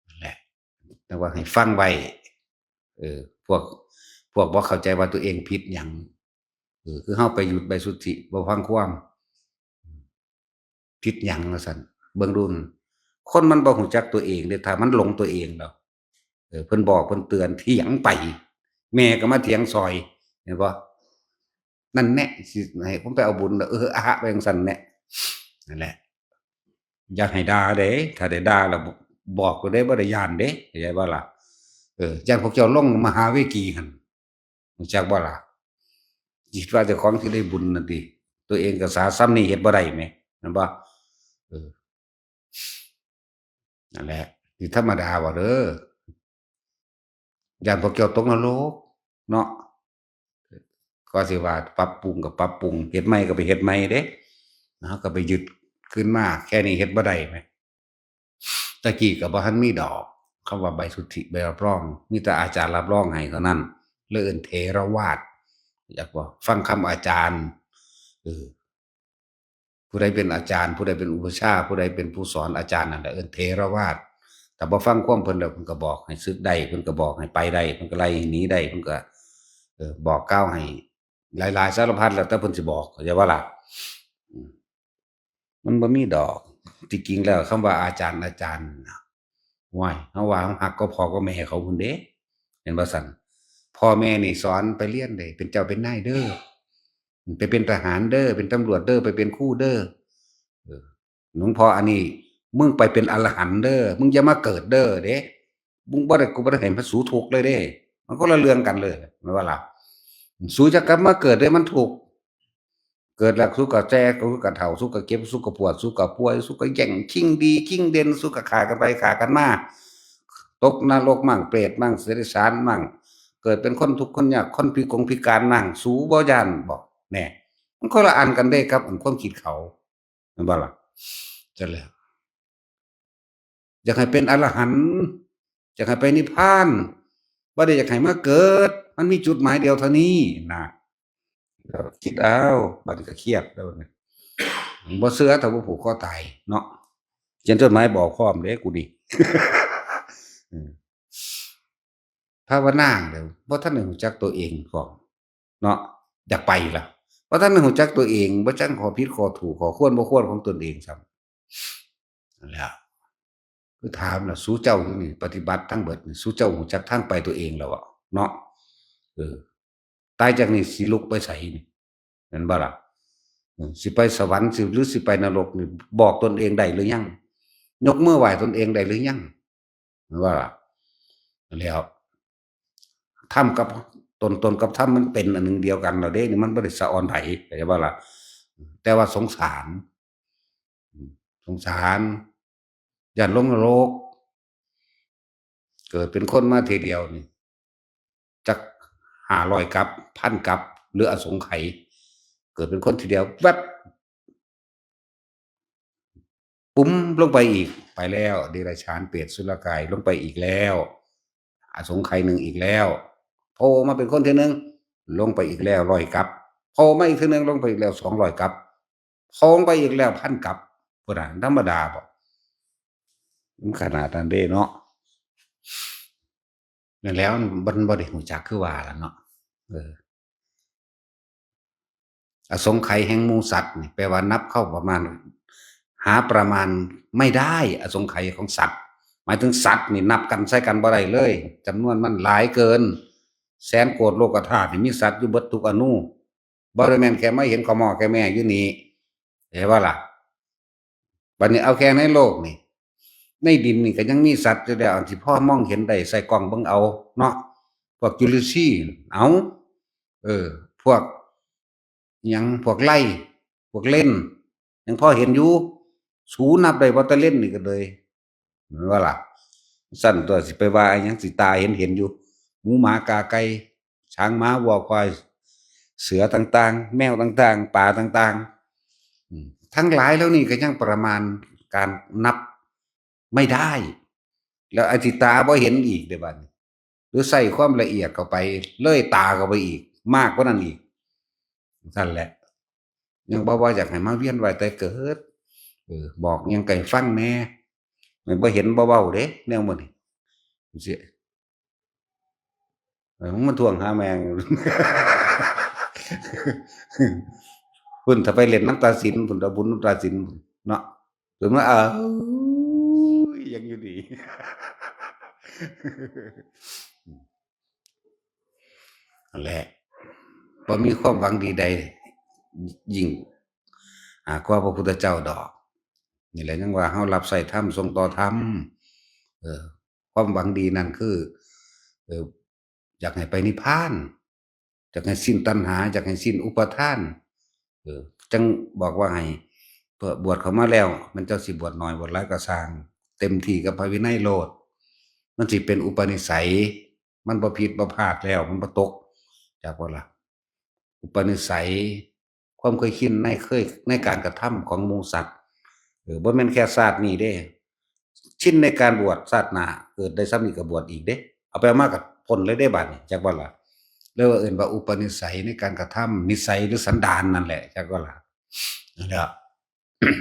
นั่นแหละ แต่ว่าให้ฟังไว้ เออ พวก พวกบ่เข้าใจว่าตัวเองผิดหยัง เออ คือเฮาไปหยุดใบสุทธิ บ่ฟังความ ผิดหยังว่าซั่น เบิ่งดู คนมันบ่รู้จักตัวเองเด้ ถ้ามันหลงตัวเองแล้ว เออ เพิ่นบอกเพิ่นเตือน เถียงไป แม่ก็มาเถียงซอย เห็นบ่? นั่นแหละ สิให้ผมไปเอาบุญเหรอ เออ อะฮะ ไปจั่งซั่นแหละ นั่นแหละ อย่าให้ด่าเด้ ถ้าได้ด่าแล้วบอกก็ได้ บ่ได้ย้านเด้ เข้าใจบ่ล่ะ? เออ ย้านพวกเจ้าลงมหาเวกีหั่น รู้จักบ่ล่ะ? คิดว่าเจ้าของสิได้บุญนั่นติ ตัวเองก็สาส่ำนี้เฮ็ดบ่ได้แหม แม่นบ่? เออ นั่นแหละ สิธรรมดาบ่เด้อ ย้านพวกเจ้าตกนรกเนาะ ก็สิว่าปรับปรุงก็ปรับปรุง เฮ็ดใหม่ก็ไปเฮ็ดใหม่เด้ เฮาก็ไปยึดคืนมา แค่นี้เฮ็ดบ่ได้แหม ตะกี้ก็บ่ทันมีดอก คำว่าใบสุทธิ ใบรับรอง มีแต่อาจารย์รับรองให้เท่านั้น เลยเอิ้นเถรวาท อยากว่าฟังคำอาจารย์ เออ ผู้ใดเป็นอาจารย์ ผู้ใดเป็นอุปัชฌาย์ ผู้ใดเป็นผู้สอนอาจารย์นั่นแหละเอิ้นเถรวาท ถ้าบ่ฟังความเพิ่นแล้ว เพิ่นก็บอกให้สึกได้ เพิ่นก็บอกให้ไปได้ เพิ่นก็ไล่ให้หนีได้ เพิ่นก็ เออ บอกกล่าวให้หลายๆสารพัด แล้วแต่เพิ่นสิบอก เข้าใจบ่ล่ะ? อืม มันบ่มีดอก ที่จริงแล้วคำว่าอาจารย์ อาจารย์น่ะ โอ้ย เฮาว่าเฮาฮักกว่าพ่อกว่าแม่เขาพุ้นเด้ แม่นบ่ซั้น? พ่อแม่นี่สอนไปเรียนเด้ เป็นเจ้าเป็นนายเด้อ ไปเป็นทหารเด้อ เป็นตำรวจเด้อ ไปเป็นครูเด้อ เออ หลวงพ่ออันนี้ มึงไปเป็นอรหันต์เด้อ มึงอย่ามาเกิดเด้อเด้ มึงบ่ได้ กูบ่ได้ให้พระสูทุกข์เลยเด้ มันคนละเรื่องกันเลย แม่นบ่ล่ะ? สูจะกลับมาเกิดเด้ มันทุกข์ เกิดแล้วสุกะแก่ สุกะเฒ่า สุกะเจ็บ สุกะปวด สุกะป่วย สุกะแย่ง ชิงดี ชิงเด่น สุกะฆ่ากันไปฆ่ากันมา ตกนรกมั่ง เปรตมั่ง เดรัจฉานมั่ง เกิดเป็นคนทุกข์คนยาก คนพิกงพิการมั่ง สูบ่ย่านบ่ แน่ มันคนละอันกันเด้ครับ อันความคิดเขา แม่นบ่ล่ะ จั่งแล้ว อยากให้เป็นอรหันต์ อยากให้ไปนิพพาน บ่ได้อยากให้มาเกิด มันมีจุดหมายเดียวเท่านี้นะ ก็คิดเอา บัดนี้ก็เครียดแล้วนะ บ่เชื่อถ้าบ่ผูกคอตายเนาะ เขียนจดหมายบอกพร้อมเด้กูนี่ เออ ภาวนาแล้วบ่ทันได้รู้จักตัวเองพร้อมเนาะ อยากไปล่ะ บ่ทันได้รู้จักตัวเอง บ่จักข้อผิดข้อถูก ข้อควรบ่ควรของตนเองซ้ำ นั่นแหละ คือถามล่ะ สูเจ้าอยู่นี่ ปฏิบัติทั้งเบิดนี่ สูเจ้ารู้จักทางไปตัวเองแล้วบ่เนาะ เออ ตายจากนี่สิลุกไปไสนี่ แม่นบ่ล่ะ เออ สิไปสวรรค์ สิ หรือสิไปนรกนี่ บอกตนเองได้หรือยัง ยกมือไหว้ตนเองได้หรือยัง แม่นบ่ล่ะ แล้ว ธรรมกับตน ตนกับธรรมมันเป็นอันหนึ่งเดียวกันแล้วเด้ นี่มันบ่ได้สะออนไผ เข้าใจบ่ล่ะ แต่ว่าสงสาร อืม สงสาร ย้านลงนรก เกิดเป็นคนมาทีเดียวนี่ จักห้าร้อยกัป พันกัป หรืออสงไขย เกิดเป็นคนทีเดียว แวบ ปุ้มลงไปอีก ไปแล้ว เดรัจฉาน เปรต อสุรกาย ลงไปอีกแล้ว อสงไขยหนึ่งอีกแล้ว โผล่มาเป็นคนทีหนึ่ง ลงไปอีกแล้วร้อยกัป โผล่มาอีกทีหนึ่ง ลงไปอีกแล้วสองร้อยกัป โผล่ไปอีกแล้วพันกัป พุ้นน่ะ ธรรมดาบ่ มันขนาดนั้นเด้เนาะ นั่นแหล้ว มันบ่ได้รู้จักคือว่าล่ะเนาะ เออ อสงไขยแห่งหมู่สัตว์นี่ แปลว่านับเข้าประมาณ หาประมาณไม่ได้ อสงไขยของสัตว์ หมายถึงสัตว์นี่นับกันใส่กันบ่ได้เลย จำนวนมันหลายเกิน แสนโกดโลกธาตุนี่มีสัตว์อยู่เบิดทุกอนู บ่ได้แม่นแค่มาเห็นขะหม้อแค่แม่อยู่นี่ เข้าใจบ่ล่ะ บัดนี้เอาแค่ในโลกนี่ ในดินนี่ก็ยังมีสัตว์อยู่แล้ว อันที่พอมองเห็นได้ ใส่กล้องเบิ่งเอาเนาะ พวกจุลินทรีย์ เอา เออ พวกหยัง พวกไล่ พวกเล่น ยังพอเห็นอยู่ สูนับได้บ่ แต่เล่นนี่ก็เลย แม่นบ่ล่ะ ซั่นตัว สิไปว่าอิหยัง สิตาเห็นเห็นอยู่ หมูหมากาไก่ ช้างม้าวัวควาย เสือต่างๆ แมวต่างๆ ปลาต่างๆ อืม ทั้งหลายเหล่านี้ก็ยังประมาณการนับไม่ได้ แล้วอันที่ตาบ่เห็นอีกเด้บัดนี้ หรือใส่ความละเอียดเข้าไป เลยตาเข้าไปอีก มากกว่านั้นอีก ซั่นแหละ ยังบ่ว่าอยากให้มาเวียนว่ายตายเกิด เออ บอกหยังให้ฟังแหน่ มันบ่เห็นบ่เว้าเด้ แนวมื้อนี้ จั่งซี้ เออ มึงมาทวงหาแม่ง พุ้น ถ้าไปเล่นนำตาสินพุ้น เอาบุญนำตาสินพุ้นเนาะ เพิ่นมา เอ้ย ยังอยู่ดี นั่นแหละ บ่มีความหวังดีใดยิ่ง อ่า กว่าพระพุทธเจ้าดอก นี่แหละยังว่าเฮารับใช้ธรรม ส่งต่อธรรม เออ ความหวังดีนั่นคือ เออ อยากให้ไปนิพพาน อยากให้สิ้นตัณหา อยากให้สิ้นอุปาทาน เออ จั่งบอกว่าให้ เพื่อบวชเข้ามาแล้ว มันเจ้าสิบวชน้อยบวชหลายก็ซ่าง เต็มที่กับพระวินัยโลด มันสิเป็นอุปนิสัย มันบ่ผิดบ่พลาดแล้ว มันบ่ตก จักบ่ล่ะ อุปนิสัย ความเคยชินในเคย ในการกระทำของหมู่สัตว์ เออ บ่แม่นแค่ชาตินี้เด้ ชินในการบวช ชาติหน้าเกิดได้ส่ำนี้ก็บวชอีกเด้ เอาไปเอามาก็พ้นเลยเด้บัดนี้ จักบ่ล่ะ เรียกว่าเอิ้นว่าอุปนิสัยในการกระทำ นิสัยหรือสันดานนั่นแหละ จักบ่ล่ะ นั่นแหละ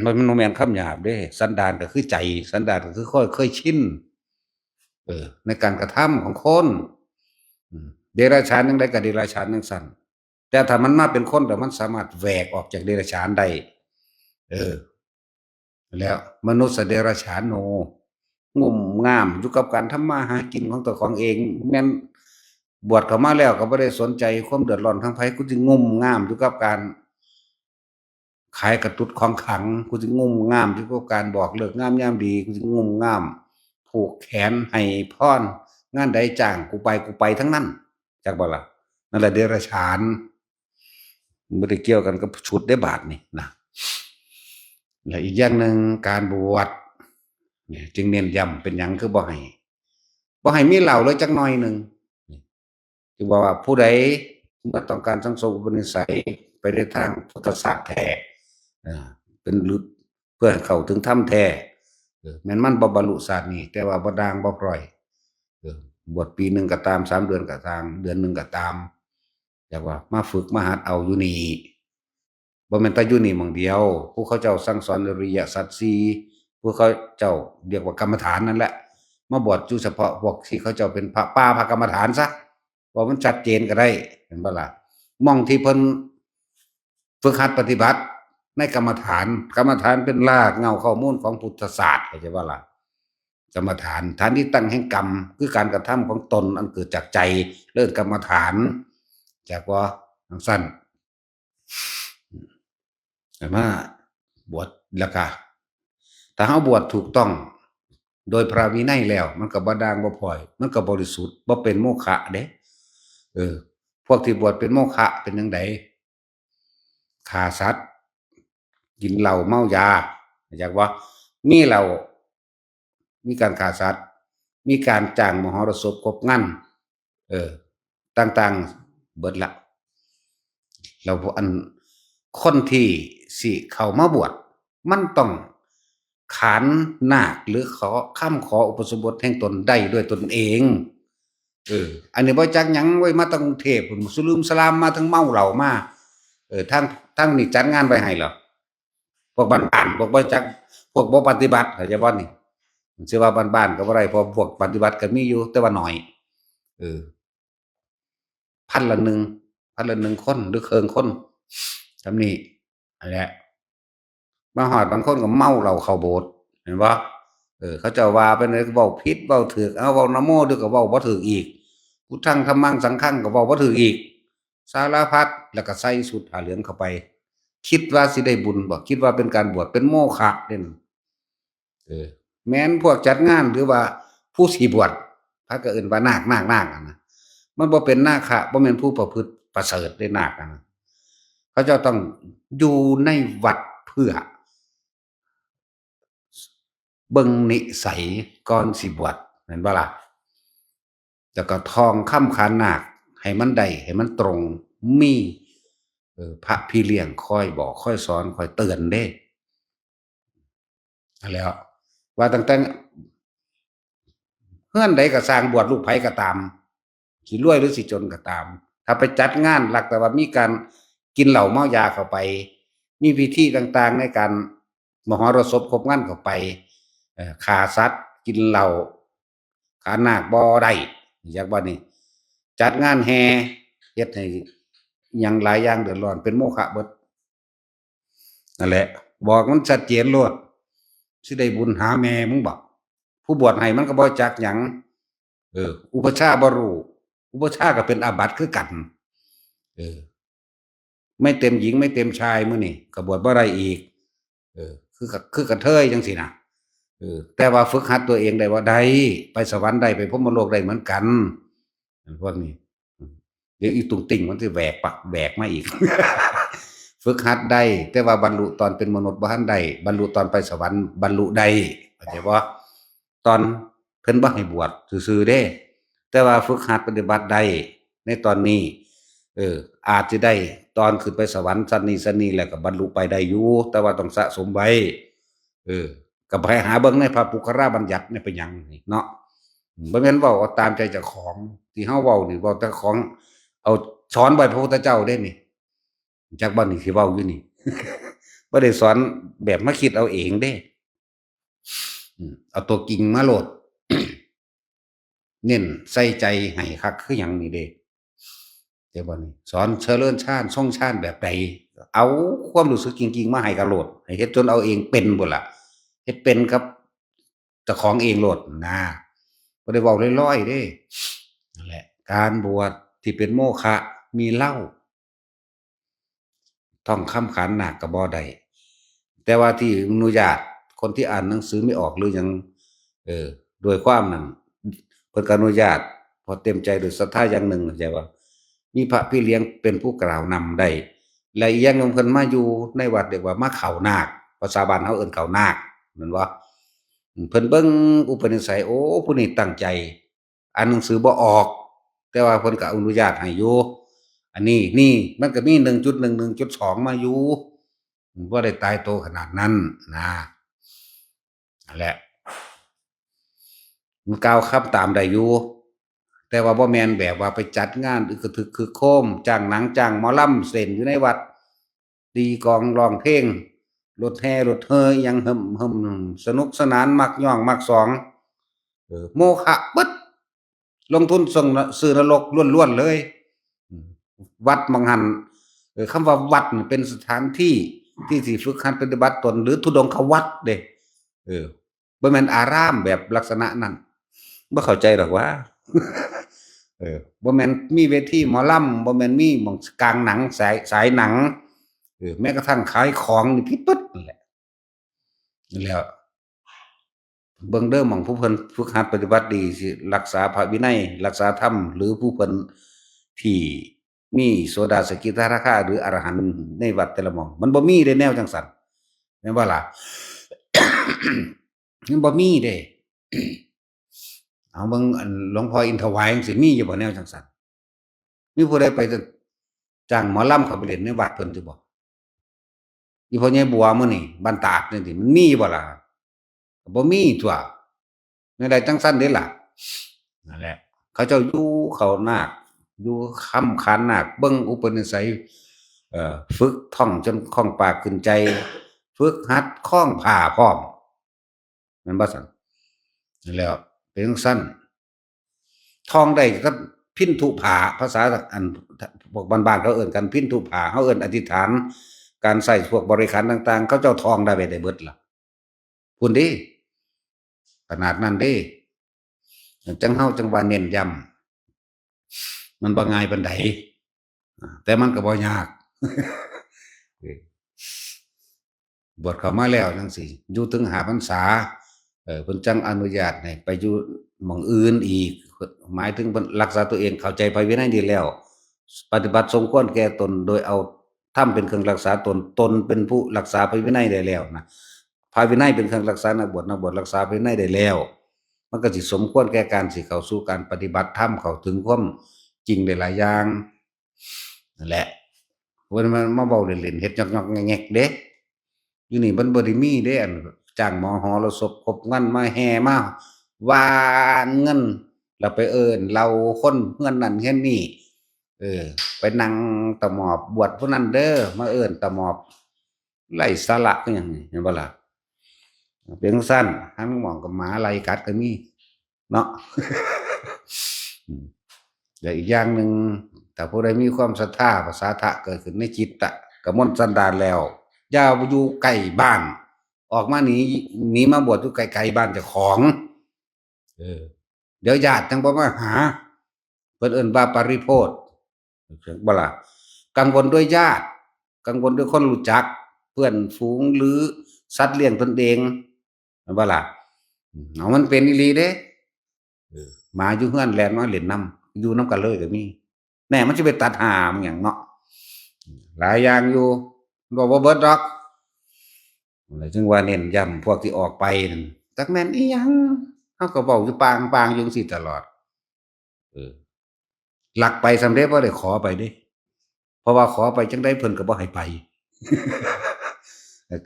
มัน มันบ่แม่นคำหยาบเด้ สันดานก็คือใจ สันดานก็คือความเคยชิน เออ ในการกระทำของคน อืม เดรัจฉานจั่งใดก็เดรัจฉานจั่งซั้น แต่ถ้ามันมาเป็นคนแล้วมันสามารถแหวกออกจากเดรัจฉานได้ เออ แล้วมนุษย์เดรัจฉานโน งุ่มง่ามอยู่กับการทำมาหากินของตัวของเอง แม่นบวชเข้ามาแล้วก็บ่ได้สนใจความเดือดร้อนทางไผ กูสิงุ่มง่ามอยู่กับการขายกระตุ้ดของขลัง กูสิงุ่มง่ามอยู่กับการบอกฤกษ์งามยามดี กูสิงุ่มง่ามผูกแขนให้พร งานใดจ้างกูไป กูไปทั้งนั้น จักบ่ล่ะ นั่นแหละเดรัจฉาน บ่ได้เกี่ยวกันกับชุดเด้บาดนี่นะ และอีกอย่างหนึ่งการบวชเนี่ยจึงเน้นย้ำ เป็นหยังคือบ่ให้ บ่ให้มีเหล้าเลยจักหน่อยหนึ่ง จึงบอกว่าผู้ใดมาต้องการสังสมอุปนิสัยไปในทางพุทธศาสตร์แท้ อ่า เป็นหลุดเพื่อให้เข้าถึงธรรมแท้ เออ แม่นมันบ่บรรลุชาตินี้ แต่ว่าบ่ด่างบ่พร้อย เออ บวชปีหนึ่งก็ตาม สามเดือนก็ตาม เดือนหนึ่งก็ตาม แต่ว่ามาฝึกมาหัดเอาอยู่นี่ บ่แม่นแต่อยู่นี่หม่องเดียว ผู้เขาเจ้าสั่งสอนอริยสัจสี่ ผู้เขาเจ้าเรียกว่ากรรมฐานนั่นแหละ มาบวชอยู่เฉพาะพวกที่เขาเจ้าเป็นพระป่าพระกรรมฐานซะ ว่ามันชัดเจนก็ได้ เห็นบ่ล่ะ หม่องที่เพิ่นฝึกหัดปฏิบัติในกรรมฐาน กรรมฐานเป็นรากเหง้าข้อมูลของพุทธศาสตร์ เข้าใจบ่ล่ะ กรรมฐาน ฐานที่ตั้งแห่งกรรม คือการกระทำของตนอันเกิดจากใจ เรียกกรรมฐาน จากว่าจั่งซั่น แต่มาบวชแล้วก็ ถ้าเฮาบวชถูกต้อง โดยพระวินัยแล้ว มันก็บ่ด่างบ่พร้อย มันก็บริสุทธิ์ บ่เป็นโมฆะเด้ เออ พวกที่บวชเป็นโมฆะเป็นจั่งใด ฆ่าสัตว์ กินเหล้าเมายา อยากว่ามีเหล้า มีการฆ่าสัตว์ มีการจ้างมหรสพครบงาน เออ ต่างๆ เบิดละ แล้วอันคนที่สิเข้ามาบวช มันต้องขานนาคหรือขอคำขออุปสมบทแห่งตนได้ด้วยตนเอง เออ อันนี้บ่จักหยังเว้ย มาตั้งกรุงเทพฯพุ้น สุลืมสลามมา ทั้งเมาเหล้ามา เออ ทาง ทางนี่จัดงานไว้ให้เหรอ พวกบ้านๆ พวกบ่จัก พวกบ่ปฏิบัติ เข้าใจบ่นี่ สิว่าบ้านๆ ก็บ่ได้ เพราะพวกปฏิบัติก็มีอยู่ แต่ว่าน้อย เออ พันละหนึ่ง พันละหนึ่งคน หรือเคิ่งคน ส่ำนี้ อันเนี้ย มาฮอดบางคนก็เมาเหล้าเข้าโบสถ์ เห็นบ่ เออ เขาเจ้าว่าไปเลย เว้าผิด เว้าถูก เอา เว้านะโม เดี๋ยวก็เว้าบ่ถูกอีก พุทธัง ธัมมัง สังฆัง ก็เว้าบ่ถูกอีก สารพัด แล้วก็ใส่ชุดผ้าเหลืองเข้าไป คิดว่าสิได้บุญบ่ คิดว่าเป็นการบวช เป็นโมฆะเด้ เออ แม่นพวกจัดงานหรือว่าผู้สิบวช พระก็เอิ้นว่านาค นาค นาคอะนะ มันบ่เป็นนาคะ บ่แม่นผู้ประพฤติประเสริฐเด้ นาคอะนะ เขาเจ้าต้องอยู่ในวัดเพื่อ เบิ่งนิสัยก่อนสิบวช แม่นบ่ล่ะ แล้วก็ท่องคำขานนาคให้มันได้ ให้มันตรง มี เอ่อ พระพี่เลี้ยงคอยบอก คอยสอน คอยเตือนเด้ นั่นแหล้ว ว่าตั้งแต่เฮือนใดก็ซ่าง บวชลูกไผก็ตาม สิรวยหรือสิจนก็ตาม ถ้าไปจัดงานลักษณะว่ามีการกินเหล้าเมายาเข้าไป มีพิธีต่างๆ ในการมหรสพครบงานเข้าไป เอ่อ ฆ่าสัตว์ กินเหล้า ขานนาคบ่ได้ อยากว่านี่ จัดงานแห่ เฮ็ดให้หยังหลายอย่างเดือดร้อน เป็นโมฆะเบิด นั่นแหละ บอกมันชัดเจนโลด สิได้บุญหาแม่มึงบ่ ผู้บวชให้มันก็บ่จักหยัง เออ อุปัชฌาย์บ่รู้ อุปัชฌาย์ก็เป็นอาบัติคือกัน เออ ไม่เต็มหญิงไม่เต็มชายมื้อนี้ก็บวชบ่ได้อีก เออ คือ คือกระเทยจังซี่นะ เออ แต่ว่าฝึกหัดตัวเองได้บ่ ได้ ไปสวรรค์ได้ ไปพรหมโลกได้เหมือนกัน พวกนี้ เดี๋ยวอีตุงติ่งมันสิแหวกปากแหวกมาอีก ฝึกหัดได้ แต่ว่าบรรลุตอนเป็นมนุษย์บ่ทันได้ บรรลุตอนไปสวรรค์บรรลุได้ เข้าใจบ่ ตอนเพิ่นบ่ให้บวชซื่อๆเด้ แต่ว่าฝึกหัดปฏิบัติได้ในตอนนี้ เออ อาจสิได้ตอนขึ้นไปสวรรค์ชั้นนี้ชั้นนี้แล้วก็บรรลุไปได้อยู่ แต่ว่าต้องสะสมไว้ เออ ก็ไปหาเบิ่งในพระปุคคราบัญญัติเนี่ยเป็นหยังนี่เนาะ บ่แม่นเว้าเอาตามใจเจ้าของ ที่เฮาเว้านี่เว้าแต่ของ เอาสอนไว้พระพุทธเจ้าเด้นี่ จักบ่นี่สิเว้าอยู่นี่ บ่ได้สอนแบบมาคิดเอาเองเด้ อืม เอาตัวจริงมาโลด เน้นใส่ใจให้คักคือหยังนี่เด้ เดี๋ยวบ่นี่ สอนเจริญฌาน ทรงฌานแบบใด เอาความรู้สึกจริงๆมาให้กะโลด ให้เฮ็ดจนเอาเองเป็นพุ้นล่ะ เฮ็ดเป็นกับเจ้าของเองโลดนะ บ่ได้เว้าลอยๆเด้ นั่นแหละ การบวชที่เป็นโมฆะมีเหล้า ท่องคำขานนาคก็บ่ได้ แต่ว่าที่อนุญาตคนที่อ่านหนังสือไม่ออกหรือหยัง เออ ด้วยความนั้น เพิ่นก็อนุญาต เพราะเต็มใจด้วยศรัทธาอย่างหนึ่ง เข้าใจว่า มีพระพี่เลี้ยงเป็นผู้กล่าวนำได้ และอีกอย่างหนึ่งเพิ่นมาอยู่ในวัดเรียกว่ามาเข้านาค ภาษาบ้านเฮาเอิ้นเข้านาค แม่นบ่ เพิ่นเบิ่งอุปนิสัย โอ้ ผู้นี้ตั้งใจ อ่านหนังสือบ่ออก แต่ว่าเพิ่นก็อนุญาตให้อยู่ อันนี้นี่มันก็มี หนึ่งจุดหนึ่ง หนึ่งจุดสอง มาอยู่ บ่ได้ตายโตขนาดนั้นนะ นั่นแหละ มันกล่าวคำตามได้อยู่ แต่ว่าบ่แม่นแบบว่าไปจัดงานอึกกระทึกคึกโครม จ้างหนังจ้างหมอลำเล่นอยู่ในวัด ตีกลองร้องเพลง รถแห่รถเฮออิหยังเฮิ่มๆ สนุกสนาน มักย้องมักสอง เออ โมฆะเบิด ลงทุนส่งน- ซื้อนรกล้วนๆเลย อืม วัดหม่องหั่น เออ คำว่าวัดนี่เป็นสถานที่ที่สิฝึกหัดปฏิบัติตน หรือธุดงควัตรเด้ เออ บ่แม่นอารามแบบลักษณะนั้น บ่เข้าใจดอกว่า เออ บ่แม่นมีเวทีหมอลำ บ่แม่นมีหม่องกางหนัง สาย- สายหนัง เออ แม้กระทั่งขายของนี่ผิดเบิดนั่นแหละ นั่นแหละ เบิ่งเด้อ หม่องผู้เพิ่นฝึกหัดปฏิบัติดี สิรักษาพระวินัย รักษาธรรม หรือผู้เพิ่นที่มีโสดาสกิทาคา หรืออรหันต์ในวัดแต่ละหม่อง มันบ่มีเด้แนวจังซั่น แม่นบ่ล่ะ มันบ่มีเด้ เอาเบิ่งอันหลวงพ่ออินทวายจังซี่ มีอยู่บ่แนวจังซั่น มีผู้ใดไปจ้างหมอลำเข้าไปเล่นในวัดเพิ่นอยู่บ่ อีพ่อใหญ่บัวมื้อนี้บ้านตาดนี่ติ มันมีอยู่บ่ล่ะ ก็บ่มีตั่ว แนวใดจังซั่นเด้ล่ะ นั่นแหละ เขาเจ้าอยู่เข้านาค อยู่ค้ำคานนาค เบิ่งอุปนิสัย เอ่อ ฝึกท่องจนคล่องปากขึ้นใจ ฝึกหัดคล้องผ้าพร้อม แม่นบ่ซั่น นั่นแหล้ว เป็นจังซั่น ท่องได้กับพินทุผ้า ภาษาอันพวกบ้านๆเขาเอิ้นกันพินทุผ้า เฮาเอิ้นอธิษฐาน การใช้พวกบริขารต่างๆ เขาเจ้าท่องได้ไปได้เบิดล่ะ พุ้นเด้ ขนาดนั้นเด้ จังเฮาจังว่าเน้นย้ำ มันบ่ง่ายปานใด อ่า แต่มันก็บ่ยาก เออ บวชเข้ามาแล้วจังซี้ อยู่ถึงห้าพรรษา เออ เพิ่นจังอนุญาตให้ไปอยู่หม่องอื่นอีก หมายถึงเพิ่นรักษาตัวเอง เข้าใจพระวินัยดีแล้ว ปฏิบัติสมควรแก่ตน โดยเอาธรรมเป็นเครื่องรักษาตน ตนเป็นผู้รักษาพระวินัยได้แล้วนะ พระวินัยเป็นเครื่องรักษานักบวช นักบวชรักษาพระวินัยได้แล้ว มันก็สิสมควรแก่การสิเข้าสู่การปฏิบัติธรรม เข้าถึงความจริงได้หลายอย่าง นั่นแหละ เพิ่นมา มาเว้าเล่นๆ เฮ็ดยอกๆ แงกๆ เด้ อยู่นี่มันบ่ได้มีเด้ อันจ้างหมอหอรสพ ครบงานมาแห่มาหว่านเงิน แล้วไปเอิ้นเหล่าคนเฮือนนั่นเฮือนนี่ เออ ไปนั่งตะหมอบบวชผู้นั้นเด้อ มาเอิ้นตะหมอบ ไร้สาระคือหยังนี่ เห็นบ่ล่ะ เป็นจั่งซั้น หาหมองกับหมาไล่กัดก็มี เนาะ อืม และอีกอย่างหนึ่ง ถ้าผู้ใดมีความศรัทธา ภาษาทะเกิดขึ้นในจิตตะ กมลสันดานแล้ว อย่าอยู่ใกล้บ้าน ออกมาหนี หนีมาบวชอยู่ไกลๆบ้านเจ้าของ เออ เดี๋ยวญาติจั่งบ่มาหา เพิ่นเอิ้นว่าปริโภท บ่ล่ะ กังวลด้วยญาติ กังวลด้วยคนรู้จัก เพื่อนฝูง หรือสัตว์เลี้ยงตนเอง แม่นบ่ล่ะ อืม เอามันเป็นอีหลีเด้ เออ หมาอยู่เฮือนแล่นมาเล่นนำ อยู่นำกันเลยก็มี แน่ มันสิไปตัดหามันหยังเนาะ หลายอย่างอยู่ เว้าบ่เบิดดอก นั่นแหละ จึงว่าเน้นย้ำพวกที่ออกไปนั่น จักแม่นอีหยัง เฮาก็เว้าอยู่ปางๆอยู่จั่งซี้ตลอด เออ ลักไปซ้ำเด้ บ่ได้ขอไปเด้ เพราะว่าขอไปจั่งใดเพิ่นก็บ่ให้ไป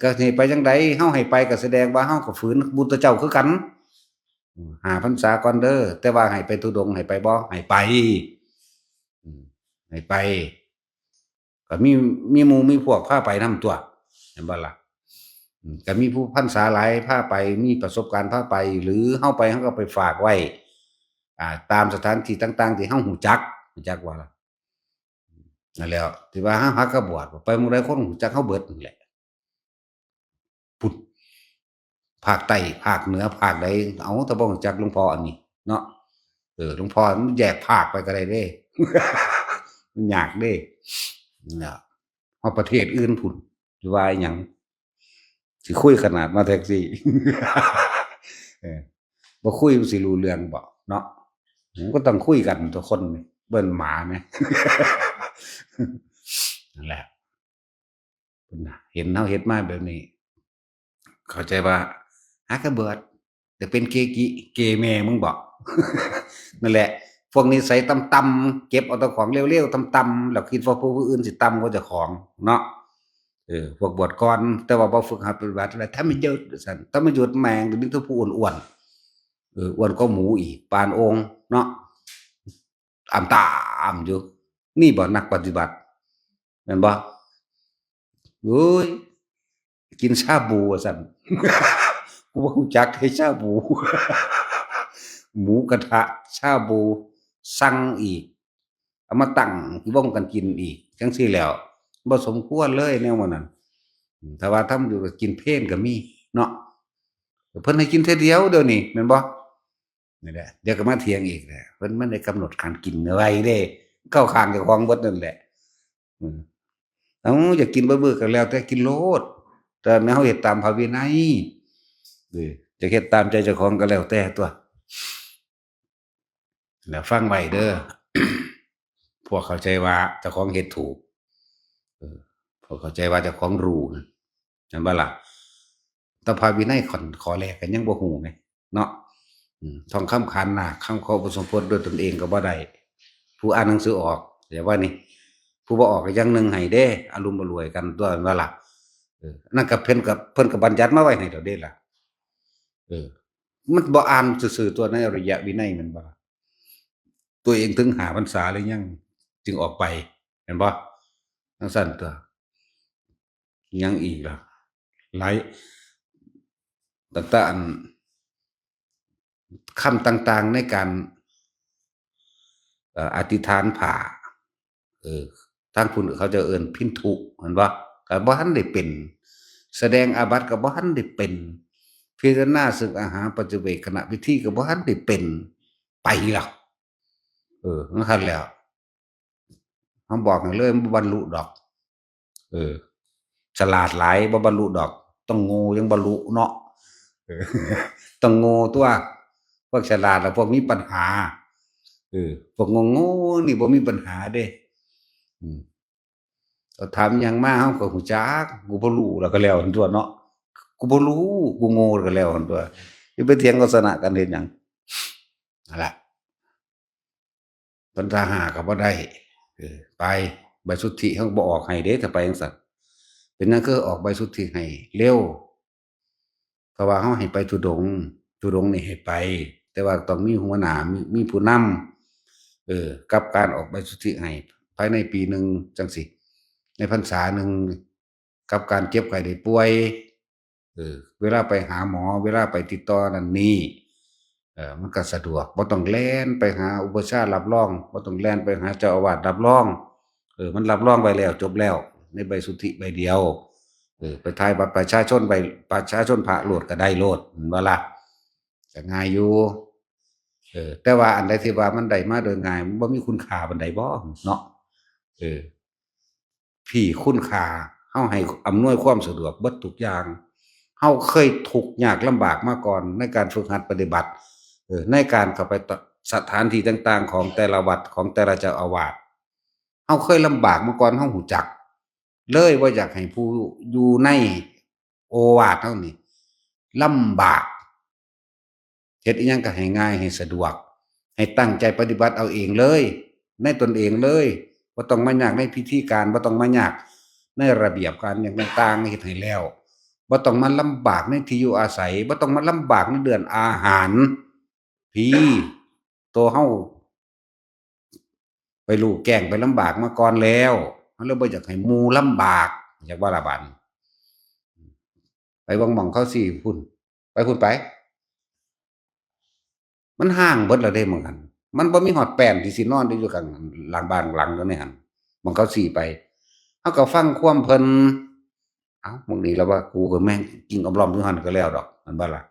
ก็ให้ไปจั่งใด เฮาให้ไปก็แสดงว่าเฮาก็ฝืนพุทธเจ้าคือกัน อืม ห้าพรรษาก่อนเด้อ แต่ว่าให้ไปธุดงค์ให้ไปบ่ ให้ไป อืม ให้ไป ก็มี มีหมู่มีพวกพาไปนำตั่ว แม่นบ่ล่ะ อืม ก็มีผู้พรรษาหลายพาไป มีประสบการณ์พาไป หรือเฮาไปเฮาก็ไปฝากไว้ อ่า ตามสถานที่ต่างๆที่เฮาฮู้จัก ฮู้จักบ่ล่ะ นั่นแหละ ที่ว่าเฮาหากะบวช ไปหม่องใดคนฮู้จักเฮาเบิดนั่นแหละ พุ้น ภาคใต้ ภาคเหนือ ภาคใด เอ้า ถ้าบ่ฮู้จักหลวงพ่ออันนี้เนาะ เออ หลวงพ่อมันแยกภาคไปก็ได้เด้ มันยากเด้ นะ ฮอดประเทศอื่นพุ้น สิว่าอิหยัง สิคุยขนาดมาแท็กซี่ เออ บ่คุยมันสิรู้เรื่องบ่เนาะ มันก็ต้องคุยกันตัวคนนี่ เบิ่นหมาแหม นั่นแหละ เห็นเฮาเฮ็ดมาแบบนี้ เข้าใจว่า หากระเบิด แต่เป็นเกกิ เกแม่มึงบอก นั่นแหละ พวกนิสัยต่ำๆ เก็บเอาแต่ของเลวๆ ต่ำๆ แล้วคิดว่าผู้อื่นสิต่ำกว่าเจ้าของเนาะ เออ พวกบวชก่อน แต่ว่าบ่ฝึกหัดปฏิบัติอะไร ธรรมยุทธ์ซั่น ธรรมยุทธ์แม่งมีแต่ผู้อ้วนๆ เออ อ้วนกว่าหมูอีก ปานโอ่งเนาะ อ่ำตามอยู่ นี่บ่นักปฏิบัติ แม่นบ่ โอ้ย กินชาบูว่าซั่น กูบ่รู้จักให้ชาบู หมูกระทะ ชาบู สั่งอีก เอามาตั้งที่วงกันกินอีก จังซี่แล้ว บ่สมควรเลยแนวหมู่นั้น อืม ถ้าว่าธรรมยุทธ์ก็กินเพลนก็มีเนาะ เพิ่นให้กินเทื่อเดียวเดี๋ยวนี้ แม่นบ่ นี่แหละ เดี๋ยวก็มาเถียงอีกแหละ เพิ่น มันได้กำหนดการกินไว้เด้ เข้าข้างเจ้าของเบิดนั่นแหละ อืม เอ้า อยากกินเบิดๆ ก็แล้วแต่กินโลด แต่แนวเฮ็ดตามพระวินัย เออ จะเฮ็ดตามใจเจ้าของก็แล้วแต่ตัว แล้วฟังไว้เด้อ พวกเข้าใจว่าเจ้าของเฮ็ดถูก เออ พวกเข้าใจว่าเจ้าของรู้นะ แม่นบ่ล่ะ แต่พระวินัยข้อ ข้อแรกก็ยังบ่ฮู้ไง เนาะ อืม ทองคำขันนาค คำขออุปสมบทด้วยตนเองก็บ่ได้ ผู้อ่านหนังสือออก แต่ว่านี่ ผู้บ่ออกก็อย่างหนึ่งให้เด้ อลุ่มอล่วยกันตัว แม่นบ่ล่ะ เออ นั่นก็เพิ่นก็ เพิ่นก็บัญญัติมาไว้ให้แล้วเด้ล่ะ เออ มันบ่อ่านซื่อๆ ตัวในอริยวินัย แม่นบ่ล่ะ ตัวเองถึงห้าพรรษาหรือยัง จึงออกไป แม่นบ่ จังซั่นตัว ยังอีกล่ะ หลาย ตั้งแต่อัน คำต่างๆ ในการ เอ่อ อธิษฐานผ้า เออ ทางพุ้นเขาจะเอิ้นพินธุ แม่นบ่ ก็บ่ทันได้เป็น แสดงอาบัติก็บ่ทันได้เป็น พิจารณาซึ่งอาหารปัจจเวกขณะวิธีก็บ่ทันได้เป็น ไปล่ะ เออ จังซั่นแล้ว เฮาบอกให้เลย มันบ่บรรลุดอก เออ ฉลาดหลายบ่บรรลุดอก ต้องโง่ยังบรรลุเนาะ เออ ต้องโง่ตัว พวกฉลาดแล้วพวกมีปัญหา เออ พวกโง่ๆ นี่บ่มีปัญหาเด้ อืม เขาถามหยังมา เฮาก็รู้จัก กูบ่รู้แล้วก็แล้วหั่นตัวเนาะ กูบ่รู้ กูโง่แล้วก็แล้วหั่นตัว อย่าไปเถียงเขา ชนะกันเฮ็ดหยัง นั่นล่ะ พรรษาห้าก็บ่ได้ เออ ไป ใบสุทธิเฮาบ่ออกให้เด้ ถ้าไปจังซั่น เป็นหยังคือออกใบสุทธิให้เร็ว เพราะว่าเฮาให้ไปธุดงค์ ธุดงค์นี่ให้ไป แต่ว่าต้องมีหัวหน้า มี มีผู้นำ เออ กับการออกใบสุทธิให้ ภายในปีหนึ่งจังซี้ ในพรรษาหนึ่ง กับการเจ็บไข้ได้ป่วย เออ เวลาไปหาหมอ เวลาไปติดต่อนั่นนี่ เออ มันก็สะดวก บ่ต้องแล่นไปหาอุปัชฌาย์รับรอง บ่ต้องแล่นไปหาเจ้าอาวาสรับรอง เออ มันรับรองไว้แล้ว จบแล้ว ในใบสุทธิใบเดียว เออ ไปถ่ายบัตรประชาชน ใบประชาชนพระโลดก็ได้โลด แม่นบ่ล่ะ ก็ง่ายอยู่ เออ แต่ว่าอันใดที่ว่ามันได้มาโดยง่าย มันบ่มีคุณค่าปานใดบ่เนาะ เออ พี่คุณค่า เฮาให้อำนวยความสะดวกเบิดทุกอย่าง เฮาเคยทุกข์ยากลำบากมาก่อนในการฝึกหัดปฏิบัติ เออ ในการเข้าไปตะ สถานที่ต่างๆ ของแต่ละวัด ของแต่ละเจ้าอาวาส เฮาเคยลำบากมาก่อน เฮารู้จัก เลยบ่อยากให้ผู้อยู่ในโอวาทเฮานี่ลำบาก เฮ็ดอิหยังก็ให้ง่าย ให้สะดวก ให้ตั้งใจปฏิบัติเอาเองเลย ในตนเองเลย บ่ต้องมายากในพิธีการ บ่ต้องมายากในระเบียบการหยังต่างๆ เฮ็ดให้แล้ว บ่ต้องมาลำบากในที่อยู่อาศัย บ่ต้องมาลำบากในเรื่องอาหาร พี่ ตัวเฮา ไปรู้แจ้ง ไปลำบากมาก่อนแล้ว เฮาเลยบ่อยากให้หมู่ลำบาก อยากว่าละบาดนี้ ไปเบิ่งหม่องเขาซี้พุ้น ไปพุ้นไป มันฮ้างเบิดแล้วเด้หม่องหั้น มันบ่มีฮอดแป้นที่สินอนได้อยู่ข้างหลังบ้านหลังเดียวในหั้น หม่องเขาซี้ไป เฮาก็ฟังความเพิ่น เอ้า หม่องนี้แล้วว่ากูก็แม่งกิ่งออมลอมอยู่หั้นก็แล้วดอก แม่นบ่ล่ะ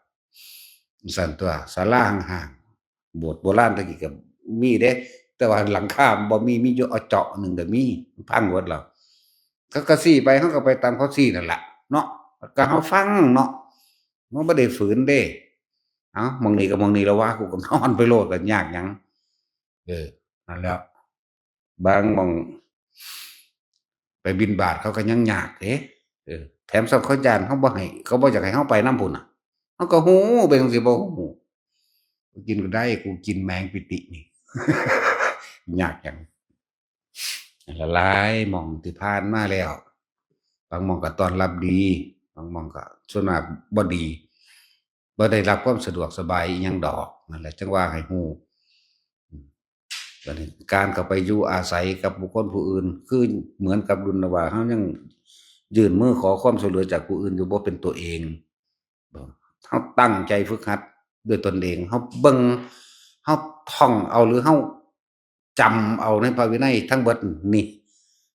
ซั่นตัว ศาลาฮ้างๆ โบสถ์โบราณตะกี้ก็มีเด้ แต่ว่าหลังคาบ่มี มีอยู่เอาเจาะหนึ่งก็มี พังเบิดแล้ว เขาก็ซี้ไป เฮาก็ไปตามเขาซี้นั่นล่ะเนาะ ก็เฮาฟังเนาะ มันบ่ได้ฝืนเด้ เอ้า หม่องนี้ก็หม่องนี้แล้ววะ กูก็นอนไปโลด ก็ยากหยัง เออ นั่นแหละ บางหม่อง ไปบิณฑบาตเขาก็ยังยากเด้ เออ แถมซ้ำเขาย้านเฮาบ่ให้ เขาบ่อยากให้เฮาไปนำพุ้นน่ะ เฮาก็ฮู้ เป็นจั่งซี้บ่ฮู้ กูกินก็ได้ กูกินแมงปิตินี่ ยากหยัง หลายหม่องที่ผ่านมาแล้ว บางหม่องก็ต้อนรับดี บางหม่องก็ส่วนมากบ่ดี บ่ได้รับความสะดวกสบายอิหยังดอก นั่นแหละจั่งว่าให้ฮู้ อืม บัดนี้การเข้าไปอยู่อาศัยกับบุคคลผู้อื่น คือเหมือนกับดุลว่าเฮายังยื่นมือขอความช่วยเหลือจากผู้อื่นอยู่ บ่เป็นตัวเอง เฮาตั้งใจฝึกหัดด้วยตนเอง เฮาเบิ่ง เฮาท่องเอา หรือเฮาจำเอาในพระวินัยทั้งเบิดนี่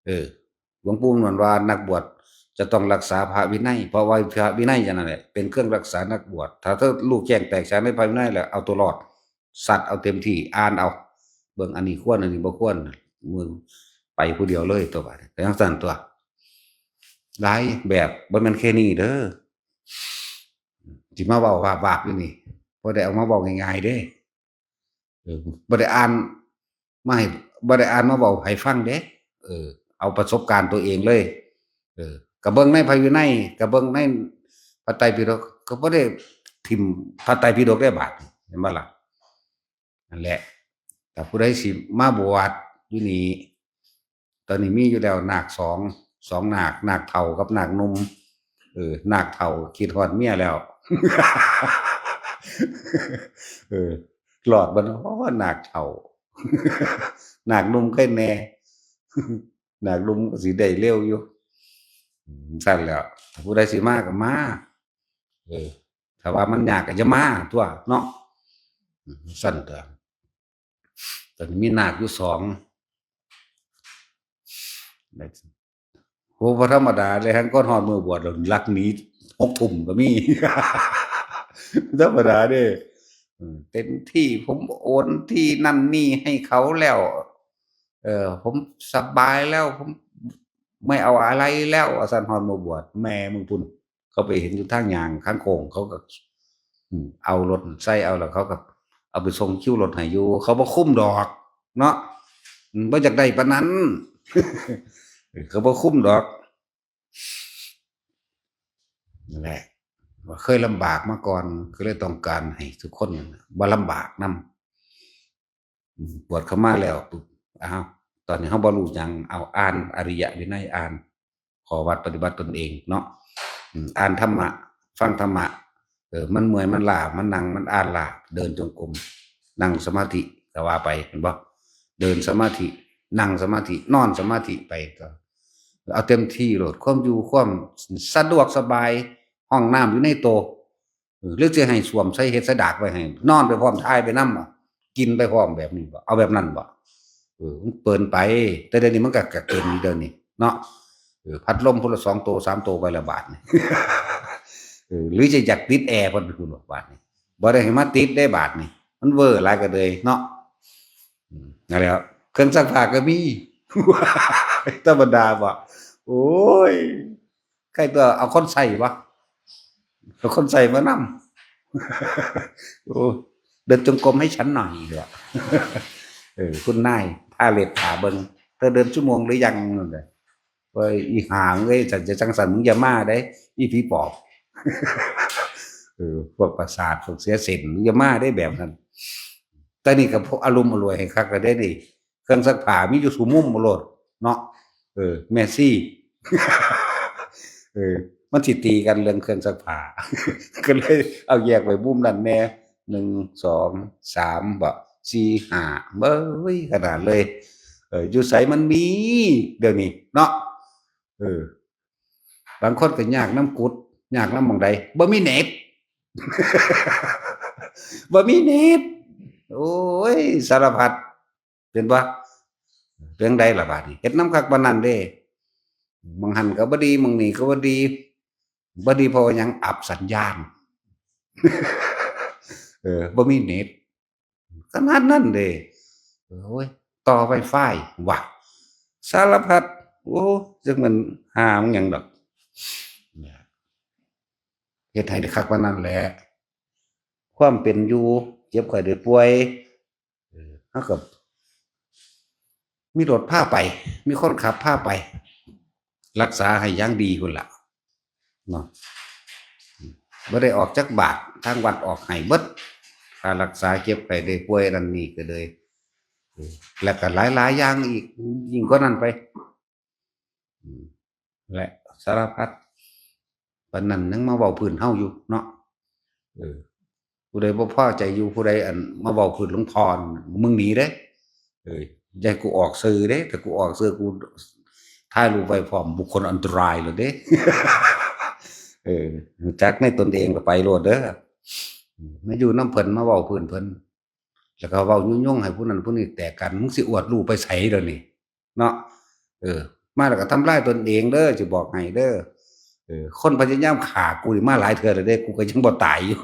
เออ หลวงปู่มันว่านักบวชจะต้องรักษาพระวินัย เพราะว่าพระวินัยอย่างนั้นแหละ เป็นเครื่องรักษานักบวช ถ้าเธอรู้แจ้งแตกฉานในพระวินัยแล้ว เอาตัวรอด ซัดเอาเต็มที่ อ่านเอา เบิ่งอันนี้ควร อันนี้บ่ควร มึงไปผู้เดียวเลยตัวบาดนี้ ก็จั่งซั่นตัว หลายแบบ บ่แม่นแค่นี้เด้อ สิมาเว้าวาบๆอยู่นี่ บ่ได้เอามาเว้าง่ายๆเด้ เออ บ่ได้อ่านมาให้ บ่ได้อ่านมาเว้าให้ฟังเด้ เออ เอาประสบการณ์ตัวเองเลย เออ ก็เบิ่งในพระวินัย ก็เบิ่งในพระไตรปิฎก ก็บ่ได้ถิ่มพระไตรปิฎกได้บาดนี้ เห็นบ่ล่ะ นั่นแหละ ถ้าผู้ใดสิมาบวชอยู่นี่ ตอนนี้มีอยู่แล้วนาคสอง สองนาค นาคเฒ่ากับนาคหนุ่ม เออ นาคเฒ่าคิดฮอดเมียแล้ว เออ รอดบ่น้อ นาคเฒ่า นาคหนุ่มใครแน่ นาคหนุ่มก็สิได้เร็วอยู่ อืม ซั่นแหล้ว ถ้าผู้ใดสิมาก็มา เออ ถ้าว่ามันยากก็อย่ามาตัวเนาะ อืม ซั่นตัว ตอนนี้มีนาคอยู่สอง โห บ่ธรรมดาเด้ หั้นก่อนฮอดมื้อบวชแล้วลักหนีหกทุ่มก็มี ธรรมดาเด้ อืม เต็มที่ ผมโอนที่นั่นนี่ให้เขาแล้ว เออ ผมสบายแล้ว ผมไม่เอาอะไรแล้ว ว่าซั่น ฮอดมื้อบวช แม่มึงพุ้น เขาไปเห็นอยู่ทางย่างข้างโค้ง เขาก็ อืม เอารถใส่เอาแล้ว เขาก็เอาไปส่งคิวรถให้อยู่ เขาบ่คุมดอกเนาะ อืม บ่อยากได้ปานนั้น เขาบ่คุมดอก นั่นแหละ ว่าเคยลำบากมาก่อน ก็เลยต้องการให้ทุกคนบ่ลำบากนำ อืม บวชเข้ามาแล้วปุ๊บ อ้าว ตอนนี้เฮาบ่รู้หยัง เอาอ่านอริยวินัย อ่านข้อวัดปฏิบัติตนเองเนาะ อืม อ่านธรรมะ ฟังธรรมะ เออ มันเมื่อย มันล้า มันนั่ง มันอ่านล้า เดินจงกรม นั่งสมาธิ ก็ว่าไป เห็นบ่ เดินสมาธิ นั่งสมาธิ นอนสมาธิไป ก็เอาเต็มที่โลด ความอยู่ ความสะดวกสบาย ห้องน้ำอยู่ในโต เออ หรือสิให้ส้วมใส่ เฮ็ดใส่ดากไว้ให้ นอนไปพร้อม ถ่ายไปนำบ่ กินไปพร้อม แบบนี้บ่ เอาแบบนั้นบ่ เออ มันเปิ่นไป แต่เดี๋ยวนี้มันก็ ก็เกินอยู่เดี๋ยวนี้เนาะ เออ พัดลมพุ้นละสองโต สามโตไปละบาดนี่ เออ หรือจะอยากติดแอร์พุ้น พุ้นบ่บาดนี่ บ่ได้ให้มาติดได้บาดนี่ มันเวอร์หลายก็เลยเนาะ อืม นั่นแหละ เครื่องซักผ้าก็มี ธรรมดาบ่ โอ้ย ใครตัวเอาคนใส่บ่ เอาคนใส่มานำ โอ้ เดินจงกรมให้ฉันหน่อยเด้อ เออ คุณนาย ทาเล็บ ทาเบิ่ง เธอเดินชั่วโมงหรือยัง นั่นแหละ ว่าอีห่าเอ้ย ฉันจะจั่งซั่น มึงอย่ามาเด้ อีผีปอบ เออ พวกประสาท พวกเสียเส้น มึงอย่ามาเด้แบบนั้น แต่นี่ก็พวกอารมณ์อร่วยให้คักแล้วเด้นี่ เครื่องซักผ้ามีอยู่ซุมุมโลดเนาะ เออ แม่ซี่ เออ มันสิตีกันเรื่องเครื่องซักผ้า ก็เลยเอาแยกไว้มุมนั้นแน่ หนึ่ง สอง สาม บ่ สี่ ห้า เบ้ย ขนาดเลย เออ อยู่ไสมันมี เดี๋ยวนี้เนาะ เออ บางคนก็ยากนำกุด ยากนำหม่องใด บ่มีเน็ต บ่มีเน็ต โอ้ย สารพัด เป็นบ่ เป็นใดล่ะบาดนี้ เฮ็ดนำคักปานนั้นเด้ หม่องหั่นก็บ่ดี หม่องนี่ก็บ่ดี บ่ดีเพราะว่าหยัง อับสัญญาณ เออ บ่มีเน็ต ขนาดนั้นเด้ โอ้ย ต่อไวฟายว่ะ สารพัด โอ้ จักแม่นหามันหยังดอก เฮ็ดให้ได้คักปานนั้นแหละ ความเป็นอยู่ เจ็บไข้ได้ป่วย เออ เฮาก็มีรถพาไป มีคนขับพาไป รักษาให้อย่างดีพุ้นล่ะ เนาะ บ่ได้ออกจักบาท ทางวัดออกให้เบิด ค่ารักษาเจ็บไข้ได้ป่วยนั่นนี่ก็เลย เออ แล้วก็หลายๆอย่างอีก ยิ่งกว่านั้นไป อืม และสารพัด ปานนั้นยังมาเว้าพื้นเฮาอยู่เนาะ เออ ผู้ใดบ่พอใจอยู่ ผู้ใดอันมาเว้าพื้นหลวงพ่อนั่น มึงหนีเด้ เออ อย่าให้กูออกสื่อเด้ ถ้ากูออกสื่อ กูถ่ายรูปไว้พร้อม บุคคลอันตรายเลยเด้ เออ รู้จักในตนเองก็ไปโลดเด้อ อืม มาอยู่นำเพิ่น มาเว้าพื้นเพิ่น แล้วก็เว้ายุยงให้ผู้นั้นผู้นี้แตกกัน มึงสิอวดรู้ไปไสเดี๋ยวนี้ เนาะ เออ มาแล้วก็ทำลายตนเองเด้อ สิบอกให้เด้อ เออ คนพยายามฆ่ากูนี่มาหลายเทื่อแล้วเด้ กูก็ยังบ่ตายอยู่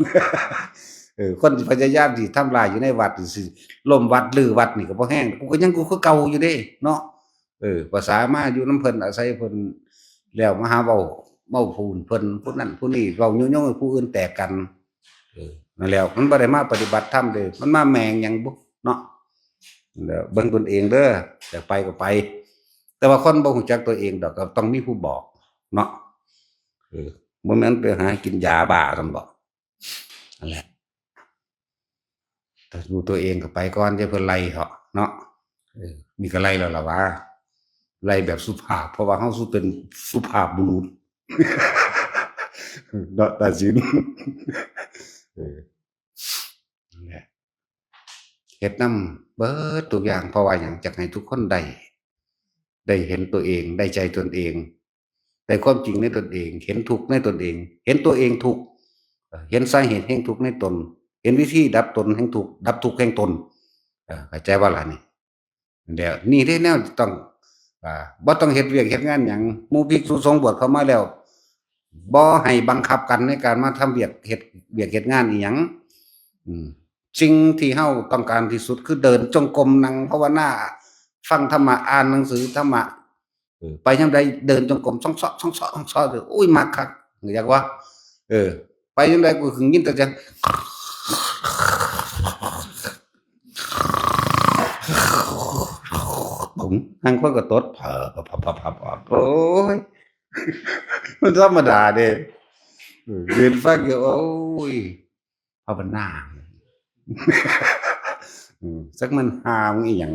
เออ คนพยายามสิทำลายอยู่ในวัดนี่ สิล้มวัดรื้อวัดนี่ก็บ่แฮง กูก็ยังกูคือเก่าอยู่เด้ เนาะ เออ ภาษามาอยู่นำเพิ่น อาศัยเพิ่น แล้วมาหาเว้า เว้าผู้อื่นเพิ่น ผู้นั้นผู้นี้ เว้ายุยงให้ผู้อื่นแตกกัน เออ นั่นแหละ มันบ่ได้มาปฏิบัติธรรมเด้ มันมาแมงหยังบุ เนาะ แล้วเบิ่งตนเองเด้อ อยากไปก็ไป แต่ว่าคนบ่รู้จักตัวเองดอก ก็ต้องมีผู้บอก เนาะ เออ บ่แม่นไปหากินยาบ้าซั่นบ่ นั่นแหละ ถ้ารู้ตัวเองก็ไปก่อน อย่าเพิ่นไล่เถาะ เนาะ เออ นี่ก็ไล่แล้วล่ะวะ ไล่แบบสุภาพ เพราะว่าเฮาสุเป็นสุภาพบุรุษ เนาะ ตาสิน เออ นั่นแหละ เฮ็ดนำเบิดทุกอย่าง เพราะว่าหยัง อยากให้ทุกคนได้ ได้เห็นตัวเอง ได้ใจตนเอง ได้ความจริงในตนเอง เห็นทุกข์ในตนเอง เห็นตัวเองทุกข์ เอ่อ เห็นสาเหตุแห่งทุกข์ในตน เห็นวิธีดับตนแห่งทุกข์ ดับทุกข์แห่งตน เอ่อ เข้าใจบ่ล่ะนี่ เดี๋ยว นี่เด้แนวต้อง อ่า บ่ต้องเฮ็ดเวียกเฮ็ดงานหยัง หมู่ภิกษุสงฆ์บวชเข้ามาแล้ว บ่ให้บังคับกันในการมาทำเวียก เฮ็ดเวียกเฮ็ดงานอีหยัง อืม สิ่งที่เฮาต้องการที่สุดคือเดินจงกรม นั่งภาวนา ฟังธรรมะ อ่านหนังสือธรรมะ เออ ไปยามใดเดินจงกรม ซ่องเซาะ ซ่องเซาะ ซ่องเซาะ โอ้ย มักคัก อยากว่า เออ ไปยามใดกูหึงยินแต่เสียง ผม ทางคนก็ตด โอ้ย มันธรรมดาเด้ เออ ยืนฟังอยู่ โอ้ย ภาวนา อืม จักมันหามึงอีหยัง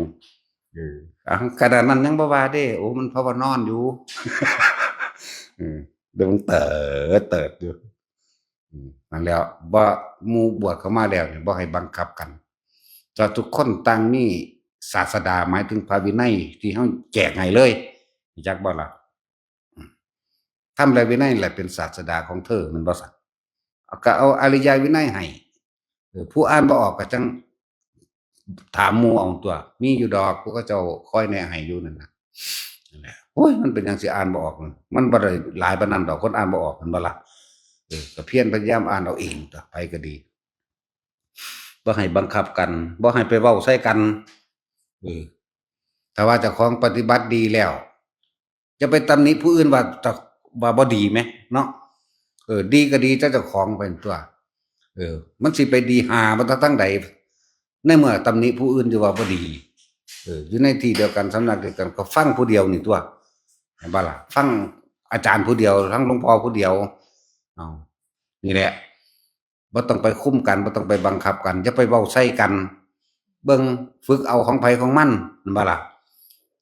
เออ อ่ะ ขนาดนั้นยังบ่ว่าเด้ โอ้ มันภาวนอนอยู่ อืม เดี๋ยวมันเติด เติดอยู่ อืม นั่นแหละ บ่ หมู่บวชเข้ามาแล้วนี่ บ่ให้บังคับกัน แต่ทุกคนต่างมีศาสดา หมายถึงพระวินัยที่เฮาแจกให้เลย รู้จักบ่ล่ะ? อืม ธรรมและวินัยแหละเป็นศาสดาของเธอ แม่นบ่ซั่น? เอา ก็เอาอริยวินัยให้ เออ ผู้อ่านบ่ออกก็จั่งถามหมู่เอาตั๊ว มีอยู่ดอก ผู้เขาเจ้าคอยแนะให้อยู่นั่นน่ะ นั่นแหละ โอ้ย มันเป็นหยังสิอ่านบ่ออก มันบ่ได้หลายปานนั้นดอก คนอ่านบ่ออก แม่นบ่ล่ะ? เออ ก็เพียรพยายามอ่านเอาเองตั๊ว ไผก็ดี บ่ให้บังคับกัน บ่ให้ไปเว้าใส่กัน เออ ถ้าว่าเจ้าของปฏิบัติดีแล้ว จะไปตำหนิผู้อื่นว่า ว่าบ่ดีแหมเนาะ เออ ดีก็ดีแต่เจ้าของไปตั๊ว เออ มันสิไปดีหามาแต่ทางใด ในเมื่อตำหนิผู้อื่นอยู่ว่าบ่ดี เออ อยู่ในที่เดียวกัน สำนักเดียวกัน ก็ฟังผู้เดียวนี่ตั๊ว แม่นบ่ล่ะ? ฟังอาจารย์ผู้เดียว ฟังหลวงพ่อผู้เดียว เอา นี่แหละ บ่ต้องไปคุมกัน บ่ต้องไปบังคับกัน อย่าไปเว้าใส่กัน เบิ่ง ฝึกเอาของไผของมัน แม่นบ่ล่ะ?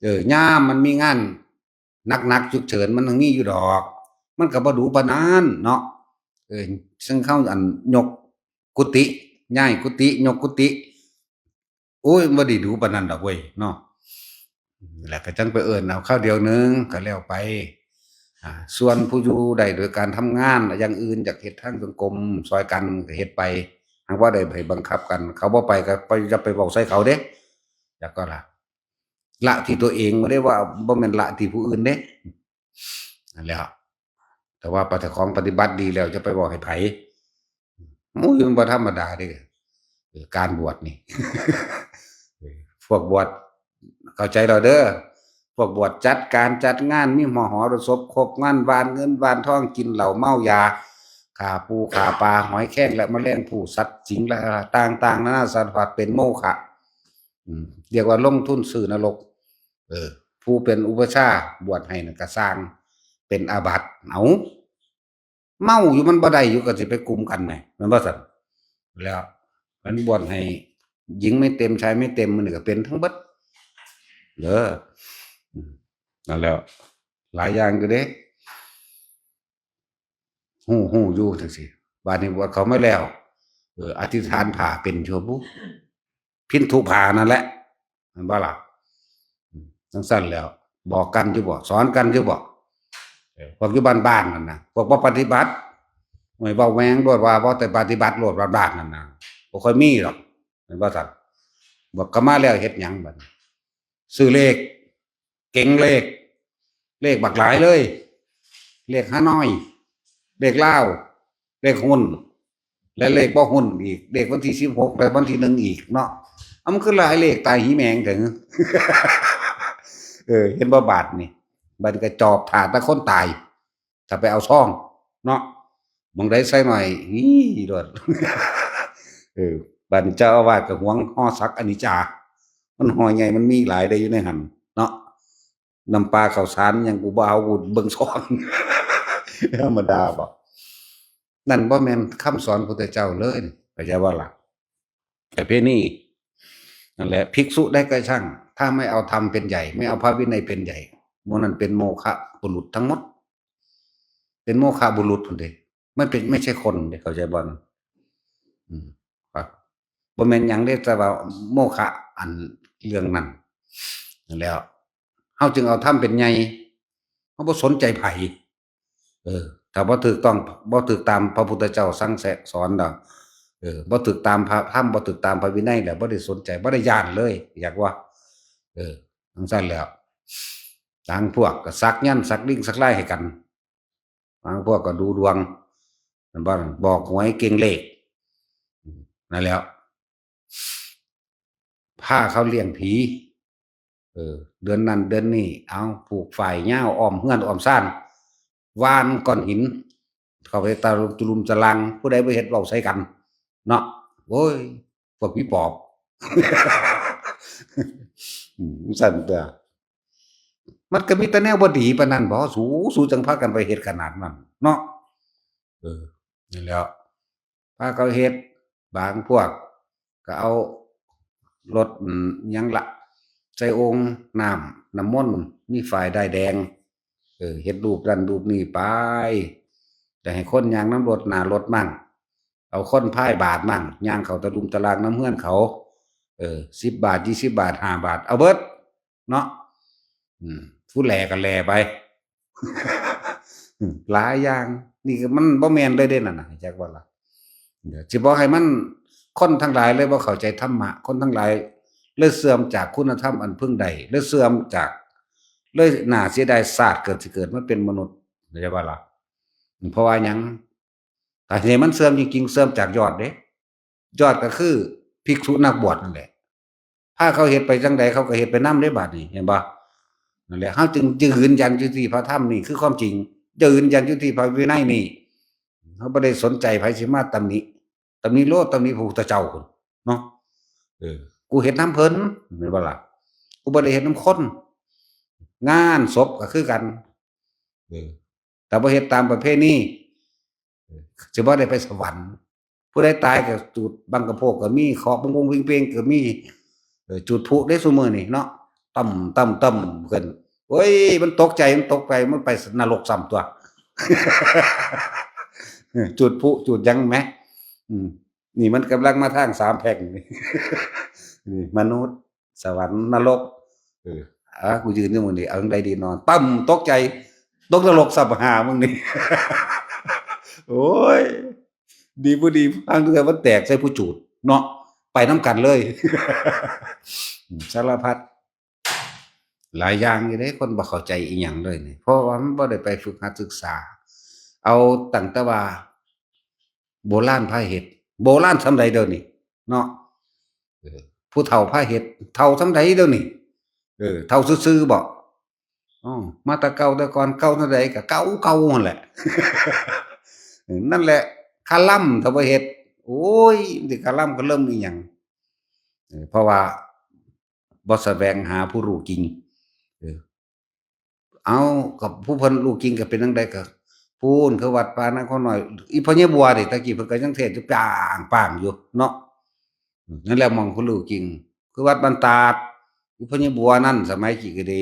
เออ ยามมันมีงานหนักๆ ฉุกเฉิน มันต้องมีอยู่ดอก มันก็บ่ดูปานนั้นเนาะ เออ ซึ่งเขาอันยกกุฏิ ย้ายกุฏิ ยกกุฏิ โอ้ย บ่ได้ดูปานนั้นดอกเว้ยเนาะ แล้วก็จั่งไปเอิ้นเอาคราวเดียวหนึ่งก็แล้วไป อ่า ส่วนผู้อยู่ได้โดยการทำงาน อย่างอื่นอยากเฮ็ดทางจงกรมซอยกันก็เฮ็ดไป หากว่าได้ไปบังคับกัน เขาบ่ไปก็ไป อย่าไปเว้าใส่เขาเด้ อยากก็ล่ะ ละที่ตัวเอง บ่ได้ว่า บ่แม่นละที่ผู้อื่นเด้ นั่นแหละ แต่ว่าเจ้าของปฏิบัติดีแล้วจะไปบอกให้ไผ โอ้ย มันบ่ธรรมดาเด้ เออ การบวชนี่ เออ พวกบวชเข้าใจแล้วเด้อ พวกบวชจัดการจัดงาน มีมหรสพ ครบงาน หว่านเงินหว่านทอง กินเหล้าเมายา ฆ่าปูฆ่าปลา หอยแครงและแมลงภู่ สัตว์สิงและต่างๆ นานาสารพัด เป็นโมฆะ อืม เรียกว่าลงทุนซื้อนรก เออ ผู้เป็นอุปัชฌาย์บวชให้นั่นก็สร้างเป็นอาบัติ เอา เมาอยู่มันบ่ได้อยู่ก็สิไปกลุ่มกันแหม แม่นบ่ซั่น แล้วมันบวชให้หญิงไม่เต็มชายไม่เต็ม มันก็เป็นทั้งเบิด เด้อ อืม นั่นแหล้ว หลายอย่างอยู่เด้ ฮู้ ฮู้อยู่จั่งซี้ บาดนี้บวชเข้ามาแล้ว เออ อธิษฐานผ้าเป็นชั่วบุ พินทุผ้านั่นแหละ แม่นบ่ล่ะ อืม จั่งซั่นแล้ว บอกกันอยู่บ่ สอนกันอยู่บ่ เออ พวกอยู่บ้านๆ นั่นน่ะ พวกบ่ปฏิบัติ โอ้ย เว้าแม่งโลดว่าบ่ได้ปฏิบัติโลด บ้านๆ นั่นน่ะ บ่ค่อยมีดอก แม่นบ่ซั่น บวชเข้ามาแล้วเฮ็ดหยังบัดนี้ ซื้อเลข เก่งเลข เลขบักหลายเลย เลขฮานอย เลขลาว เลขหุ้น และเลขบ่หุ้นอีก เลขวันที่สิบหก และวันที่หนึ่งอีกเนาะ เอามันคือหลายเลขตายหีแมงเถิง เออ เห็นบ่บาดนี่ บัดนี้ก็จอบถ่าแต่คนตาย ถ้าไปเอาซองเนาะ หม่องใดใส่หน่อย อี้ โลด เออ บัดนี้เจ้าอาวาสก็หวงห่อสักอนิจจา มันห่อใหญ่ มันมีหลายได้อยู่ในหั่นเนาะ น้ำปลาข้าวสารหยังกูบ่เอา กูเบิ่งซอง ธรรมดาบ่ นั่นบ่แม่นคำสอนพุทธเจ้าเลย เข้าใจบ่ล่ะ ประเพณี นั่นแหละ ภิกษุใดก็ช่าง ถ้าไม่เอาธรรมเป็นใหญ่ ไม่เอาพระวินัยเป็นใหญ่ หมู่นั้นเป็นโมฆะบุรุษทั้งหมด เป็นโมฆะบุรุษพุ้นเด้ มันเป็น ไม่ใช่คนเด้ เข้าใจบ่ อืม ครับ บ่แม่นหยังเด้ แต่ว่าโมฆะอันเรื่องนั้น นั่นแหล้ว เฮาจึงเอาธรรมเป็นใหญ่ เฮาบ่สนใจไผ เออ ถ้าบ่ถูกต้อง บ่ถูกตามพระพุทธเจ้าสั่งแสะสอนดอก เออ บ่ถูกตามพระธรรม บ่ถูกตามพระวินัยแล้ว บ่ได้สนใจ บ่ได้ย้านเลย อยากว่า เออ จั่งซั่นแหล้ว บางพวกก็สักยันต์ สักลิง สักลายให้กัน บางพวกก็ดูดวง แม่นบ่ บอกหวยเก่งเลข นั่นแหล้ว พาเขาเลี้ยงผี เออ เดือนนั้นเดือนนี้ เอาผูกฝ้ายยาวอ้อมเฮือนอ้อมซาน วานก้อนหิน เข้าไปตะลุมตะลัง ผู้ใดบ่เฮ็ดเว้าใส่กัน เนาะ โอ้ย พวกผีปอบ อืม ซั่นตัว มันก็มีแต่แนวบ่ดีปานนั้นบ่ สู สูจั่งพากันไปเฮ็ดขนาดนั้นเนาะ เออ นั่นแหล้ว พาเขาเฮ็ด บางพวกก็เอารถ อืม หยังละ ใส่โอ่งน้ำ น้ำมนต์ มีฝ้ายด้ายแดง เออ เฮ็ดรูปนั้นรูปนี้ไป แต่ให้คนย่างนำรถหน้ารถมั่ง เอาคนพายบาตรมั่ง ย่างเข้าตะลุมตะลางนำเฮือนเขา เออ สิบบาท ยี่สิบบาท ห้าบาท เอาเบิด เนาะ อืม ผู้แหล่ก็แหล่ไป อืม หลายอย่าง นี่ก็มันบ่แม่นเลยเด้นั่นน่ะ จักว่าล่ะ เดี๋ยวสิบอกให้มัน คนทั้งหลายเลยบ่เข้าใจธรรมะ คนทั้งหลายเลยเสื่อมจากคุณธรรมอันพึงได้ เลยเสื่อมจาก เลยน่าเสียดายชาติเกิดสิเกิดมาเป็นมนุษย์ เข้าใจบ่ล่ะ เพราะว่าหยัง ถ้าให้มันเสื่อมจริงๆ เสื่อมจากยอดเด้ ยอดก็คือภิกษุนักบวชนั่นแหละ พาเขาเฮ็ดไปจั่งใดเขาก็เฮ็ดไปนำเด้ บาดนี้ เห็นบ่ นั่นแหละ เฮาจึงยืนยันอยู่ที่พระธรรมนี่คือความจริง ยืนยันอยู่ที่พระวินัยนี่ เฮาบ่ได้สนใจไผสิมาตำหนิ ตำหนิโลด ตำหนิพระพุทธเจ้าพุ้นเนาะ เออ กูเฮ็ดนำเพิ่น แม่นบ่ล่ะ กูบ่ได้เฮ็ดนำคน งานศพก็คือกัน เออ ถ้าบ่เฮ็ดตามประเพณี เออ สิบ่ได้ไปสวรรค์ ผู้ใดตายก็จูดบังกะโพกก็มี เคาะปุ้งปุ้งปิ้งปิ้งก็มี เออ จูดพลุเด้ซุมื้อนี้เนาะ ตั้มตั้มตั้มขึ้น โอ้ย มันตกใจ มันตกใจ มันไปนรกซ้ำตัว เออ จูดพลุ จูดหยังแหม อืม นี่มันกำลังมาทางสามแพร่งนี่ นี่มนุษย์ สวรรค์ นรก เออ อ่ะ กูยืนอยู่มื้อนี้ เอาจั่งใดดีเนาะ ตั้ม ตกใจ ตกนรกซ้ำ หามึงนี่ โอ้ย ดีบ่ดี ทางเทื่อมันแตกใส่ผู้จูดเนาะ ไปนำกันเลย อืม สารพัด หลายอย่างอยู่เด้ คนบ่เข้าใจอีหยังเลยนี่ เพราะว่ามันบ่ได้ไปฝึกหัดศึกษา เอาตั้งแต่ว่า โบราณพาเฮ็ด โบราณส่ำใดเดี๋ยวนี้เนาะ เออ ผู้เฒ่าพาเฮ็ด เฒ่าส่ำใดเดี๋ยวนี้ เออ เฒ่าซื่อๆ บ่ อ๋อ มาแต่เก่าแต่ก่อน เก่าเท่าใดก็เก่าๆ นั่นแหละ เออ นั่นแหละ คาร่ำถ้าบ่เฮ็ด โอ้ย มันสิคาร่ำคาเริ่มอีหยัง เออ เพราะว่าบ่แสวงหาผู้รู้จริง เออ เอา กับผู้เพิ่นรู้จริงก็เป็นจั่งใดก็ พู้นคือวัดป่านาคำน้อย อีพ่อใหญ่บัวนี่ตะกี้เพิ่นก็ยังเทศน์อยู่ปางปางอยู่เนาะ อืม นั่นแหละหม่องผู้รู้จริง คือวัดบ้านตาด อีพ่อใหญ่บัวนั่นสมัยกี้ก็ดี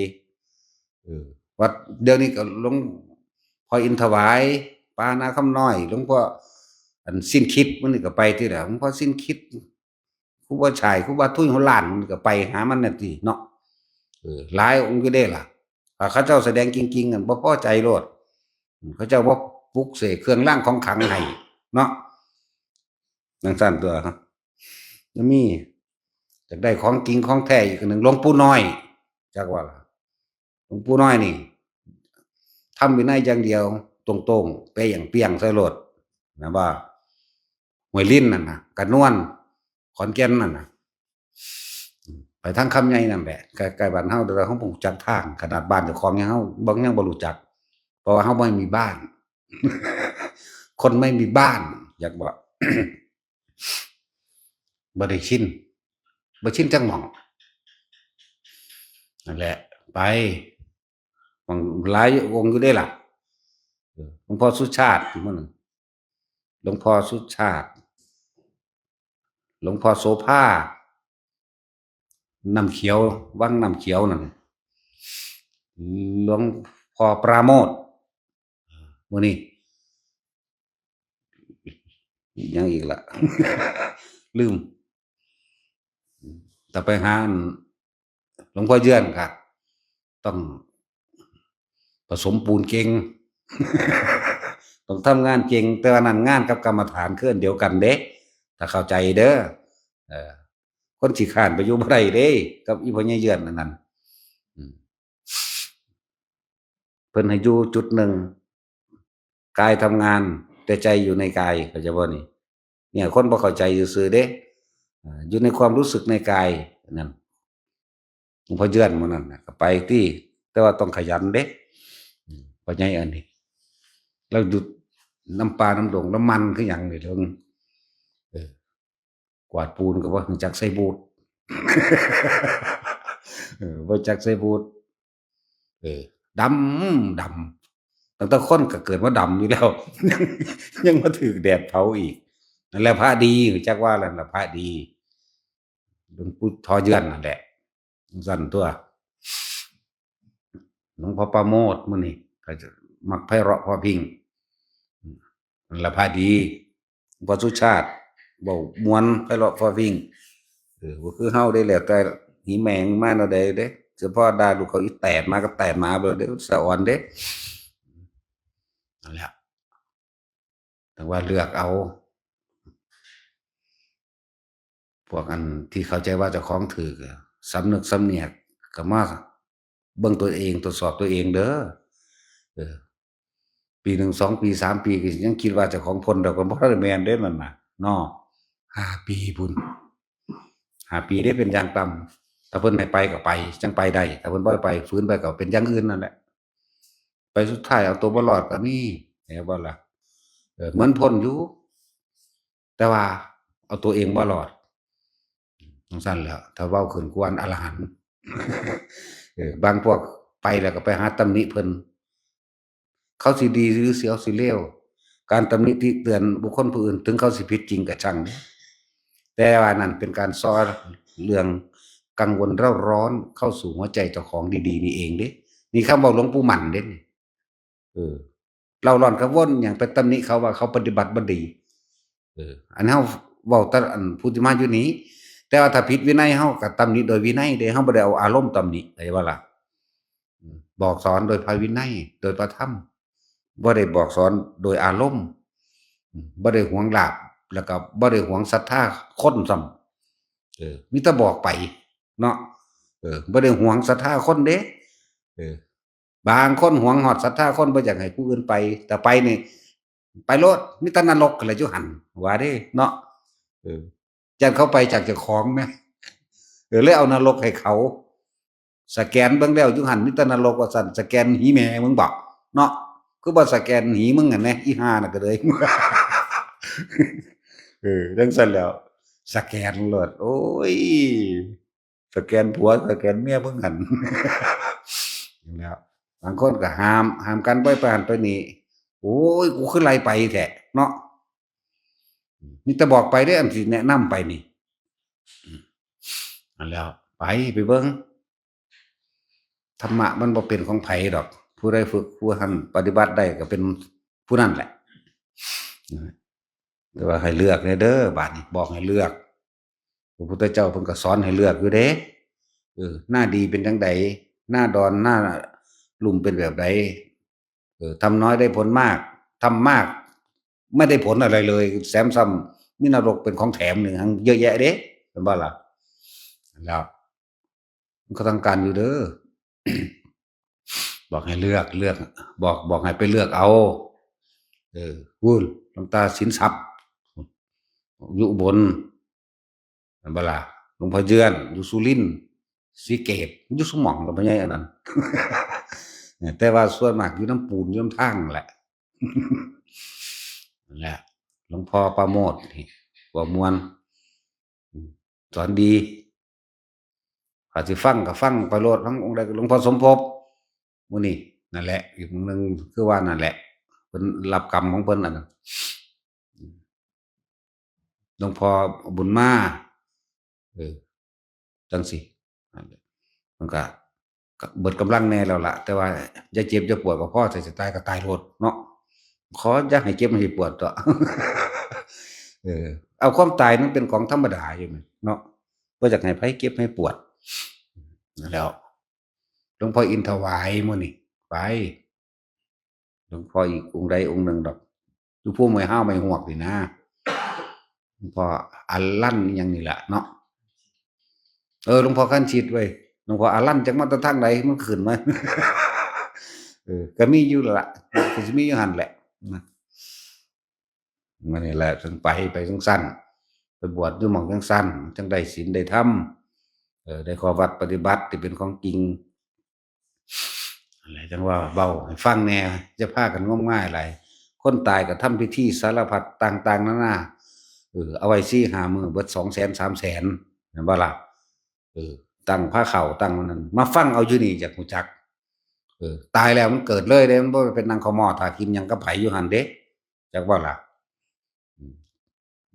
เออ วัดเดี๋ยวนี้ก็หลวงพ่ออินถวาย ป่านาคำน้อย หลวงพ่อ อันสิ้นคิดมันนี่ก็ไปที่ละ หลวงพ่อสิ้นคิด ครูบาฉ่าย ครูบาทุยหัวล้านมันก็ไปหามันนั่นติเนาะ เออ หลายองค์อยู่เด้ล่ะ ถ้าเขาเจ้าแสดงจริงๆ กันบ่พอใจโลด เขาเจ้าบ่ปลุกเสกเครื่องรางของขลังให้เนาะ จั่งซั่นตัว จะมี อยากได้ของจริงของแท้อีกอันหนึ่ง หลวงปู่น้อย จักว่าล่ะ หลวงปู่น้อยนี่ ทำวินัยอย่างเดียว ตรงๆ ไปอย่างเปียงใส่โลด นะว่า ห้วยลิ้นนั่นน่ะ กระนวน ขอนแก่นนั่นน่ะ ไปทางคำใหญ่นั่นแหละ ใกล้ๆ บ้านเฮา แต่เฮาบ่รู้จักทาง ขนาดบ้านเจ้าของยังเฮาบ่ ยังบ่รู้จัก เพราะว่าเฮาบ่มีบ้าน คนไม่มีบ้าน อยากบอก บ่ได้ชิน บ่ชินจักหม่อง นั่นแหละ ไป หม่องหลายองค์อยู่เด้ล่ะ เออ หลวงพ่อสุชาติ มื้อนั้น หลวงพ่อสุชาติ หลวงพ่อโสภา น้ำเขียว วังน้ำเขียวนั่น หลวงพ่อปราโมทย์ มื้อนี้ ยังอีกละ ลืม แต่ไปหาอันหลวงพ่อเยื่อนค่ะ ต้องผสมปูนเก่ง ต้องทำงานเก่ง แต่ว่านั่นงานกับกรรมฐานคืออันเดียวกันเด้ ถ้าเข้าใจเด้อ เออ คนขี้คร้านไปอยู่บ่ได้เด้ กับอีพ่อใหญ่เยื่อนอันนั้น อืม เพิ่นให้อยู่จุดหนึ่ง กายทำงาน แต่ใจอยู่ในกาย เข้าใจบ่นี่ เนี่ย คนบ่เข้าใจซื่อๆเด้ อ่า อยู่ในความรู้สึกในกาย นั่น หลวงพ่อเยื่อนมื้อนั้นน่ะ ก็ไปติ แต่ว่าต้องขยันเด้ อืม พ่อใหญ่อันนี้ แล้วอยู่นำป่านำดง แล้วมันคือหยังนี่ เรื่อง เออ กวาดปูนก็บ่รู้จักใส่บูท เออ บ่จักใส่บูท เออ ดำ ดำ ตั้งแต่คนก็เกิดมาดำอยู่แล้ว ยัง ยังมาถืกแดดเผาอีก นั่นแหละพระดี จักว่านั่นล่ะพระดี หลวงปู่ทอเยื่อนนั่นแหละ ซั่นตัว หลวงพ่อปราโมทย์มื้อนี้ก็จะมักไพเราะเพราะพริ้ง นั่นล่ะพระดี หลวงพ่อสุชาติ เว้าม่วนไพเราะเพราะพริ้ง เออ บ่คือเฮาเด้ แล้วแต่หีแมงมาแนวใดเด้ เฉพาะด่าลูกเขาอีแตดมาก็แตดมาเบิดเด้ สะออนเด้ นั่นแหละ แต่ว่าเลือกเอา พวกอันที่เข้าใจว่าเจ้าของถืกอะ สำนึกสำเนียก ก็มาเบิ่งตัวเอง ตรวจสอบตัวเองเด้อ เออ ปีหนึ่ง สองปี สามปี ก็ยังคิดว่าเจ้าของพ้นแล้ว ก็บ่ทันได้แม่นเด้นั่นน่ะ เนาะ ห้าปีพุ้น ห้าปีเด้เป็นอย่างต่ำ ถ้าเพิ่นให้ไปก็ไป จั่งไปได้ ถ้าเพิ่นบ่ให้ไป ฝืนไปก็เป็นอย่างอื่นนั่นแหละ ไปสุดท้ายเอาตัวบ่รอดก็มี เห็นบ่ล่ะ เออ เหมือนพ้นอยู่ แต่ว่าเอาตัวเองบ่รอด จั่งซั่นแหล้ว ถ้าเว้าขึ้นกวนอรหันต์ เออ บางพวกไปแล้วก็ไปหาตำหนิเพิ่น เขาสิดีหรือสิเอาสิเลว การตำหนิติเตือนบุคคลผู้อื่น ถึงเขาสิผิดจริงก็ช่างเด้ แต่ว่านั่นเป็นการซ้อนเรื่องกังวลเร่าร้อนเข้าสู่หัวใจเจ้าของดีๆ นี่เองเด้ นี่คำเว้าหลวงปู่มั่นเด้นี่ เออ เร่าร้อนกังวลหยังไปตำหนิเขาว่าเขาปฏิบัติบ่ดี เออ อันเฮาเว้าแต่อันผู้ที่มาอยู่นี่ แต่ว่าถ้าผิดวินัยเฮาก็ตำหนิโดยวินัยเด้ เฮาบ่ได้เอาอารมณ์ตำหนิ เข้าใจบ่ล่ะ อืม บอกสอนโดยพระวินัย โดยพระธรรม บ่ได้บอกสอนโดยอารมณ์ อืม บ่ได้หวงลาภ แล้วก็บ่ได้หวงศรัทธาคนซ้ำ เออ มีแต่บอกไปเนาะ เออ บ่ได้หวงศรัทธาคนเด้ เออ บางคนหวงฮอดศรัทธาคน บ่อยากให้ผู้อื่นไป แต่ไปนี่ ไปโลด มีแต่นรกแหละอยู่หั่น ว่าเด้เนาะ เออ ย่านเขาไปจากเจ้าของแหม เออ เลยเอานรกให้เขา สแกนเบิ่งแล้วอยู่หั่นมีแต่นรกว่าซั่น สแกนหีแม่มึงบ่เนาะ คือบ่สแกนหีมึงหั่นแหน่ อีห่าน่ะก็เลย เออ จั่งซั่นแหล้ว สแกนโลด โอ้ย สแกนผัว สแกนเมียมึงหั่น แล้ว บางคนก็ห้าม ห้ามกันบ่ให้ไปหั่นไปนี่ โอ้ย กูคือไล่ไปแท้เนาะ มีแต่บอกไปเด้อ อันที่แนะนำไปนี่ อืม นั่นแหล้ว ไป ไปเบิ่ง ธรรมะมันบ่เป็นของไผดอก ผู้ใดฝึก ผู้หั้นปฏิบัติได้ก็เป็นผู้นั้นแหละ แต่ว่าให้เลือกแหน่เด้อ บาดนี้บอกให้เลือก พระพุทธเจ้าเพิ่นก็สอนให้เลือกอยู่เด้ เออ หน้าดีเป็นจั่งใด หน้าดอน หน้าลุ่มเป็นแบบใด เออ ทำน้อยได้ผลมาก ทำมาก ไม่ได้ผลอะไรเลย แถมซ้ำมีนรกเป็นของแถมหนึ่ง เยอะแยะเด้ เห็นบ่ล่ะ แล้ว มันก็ต้องการอยู่เด้อ บอกให้เลือก เลือก บอก บอกให้ไปเลือกเอา เออ พู้น หลวงตาสินทรัพย์ อยู่อุบล แม่นบ่ล่ะ หลวงพ่อเยือน อยู่สุรินทร์ ศรีเกต อยู่ซุหม่องล่ะ พ่อใหญ่อันนั้น แต่ว่าส่วนมากอยู่นำปูน อยู่นำทางแหละ นั่นแหละ หลวงพ่อประโมทนี่ เว้าม่วน อืม สอนดี ถ้าสิฟังก็ฟังไปโลด ฟังองค์ใดก็ หลวงพ่อสมภพ มื้อนี้ นั่นแหละ อีกมื้อหนึ่ง คือว่านั่นแหละ เพิ่นรับกรรมของเพิ่นอันนั้น หลวงพ่อบุญมา เออ จั่งซี้ มันก็ ก็เบิดกำลังแหน่แล้วล่ะ แต่ว่าอย่าเจ็บอย่าปวดก็พอ ถ้าสิตายก็ตายโลดเนาะ ขออย่าให้เจ็บให้ปวดเถาะ เออ เอาความตายมันเป็นของธรรมดาอยู่แหมเนาะ บ่อยากให้ไผเจ็บให้ปวด นั่นแหล้ว หลวงพ่ออินถวายมื้อนี้ ไป หลวงพ่ออีกองค์ใดองค์หนึ่งดอก อยู่ภูไม้ฮ้าวไม้ฮวกนี่นะ หลวงพ่ออารันอิหยังนี่แหละเนาะ เออ หลวงพ่อคันชิดเว้ย หลวงพ่ออารันจักมาแต่ทางใด มันขึ้นมา เออ ก็มีอยู่ละ ก็สิมีอยู่หั่นแหละ นะ มื้อนี้แหละ จั่งไป ไปจั่งซั่น ไปบวชอยู่หม่องจั่งซั่น จั่งได้ศีลได้ธรรม เออ ได้ข้อวัดปฏิบัติที่เป็นของจริง อะไรจั่งว่าเว้าให้ฟังแหน่ อย่าพากันงมงายหลาย คนตายก็ทำพิธีสารพัดต่างๆนานา เออ เอาไว้สี่ห้ามื้อ เบิดสองแสนสามแสน แม่นบ่ล่ะ เออ ตั้งพาเข้า ตั้งอันนั้น มาฟังเอาอยู่นี่จักฮู้จัก เออ ตายแล้วมันเกิดเลยเด้ มันบ่เป็นนั่งเข้าหม้อถ่ากินหยังกับไผอยู่หั่นเด้ จักบ่ล่ะ อืม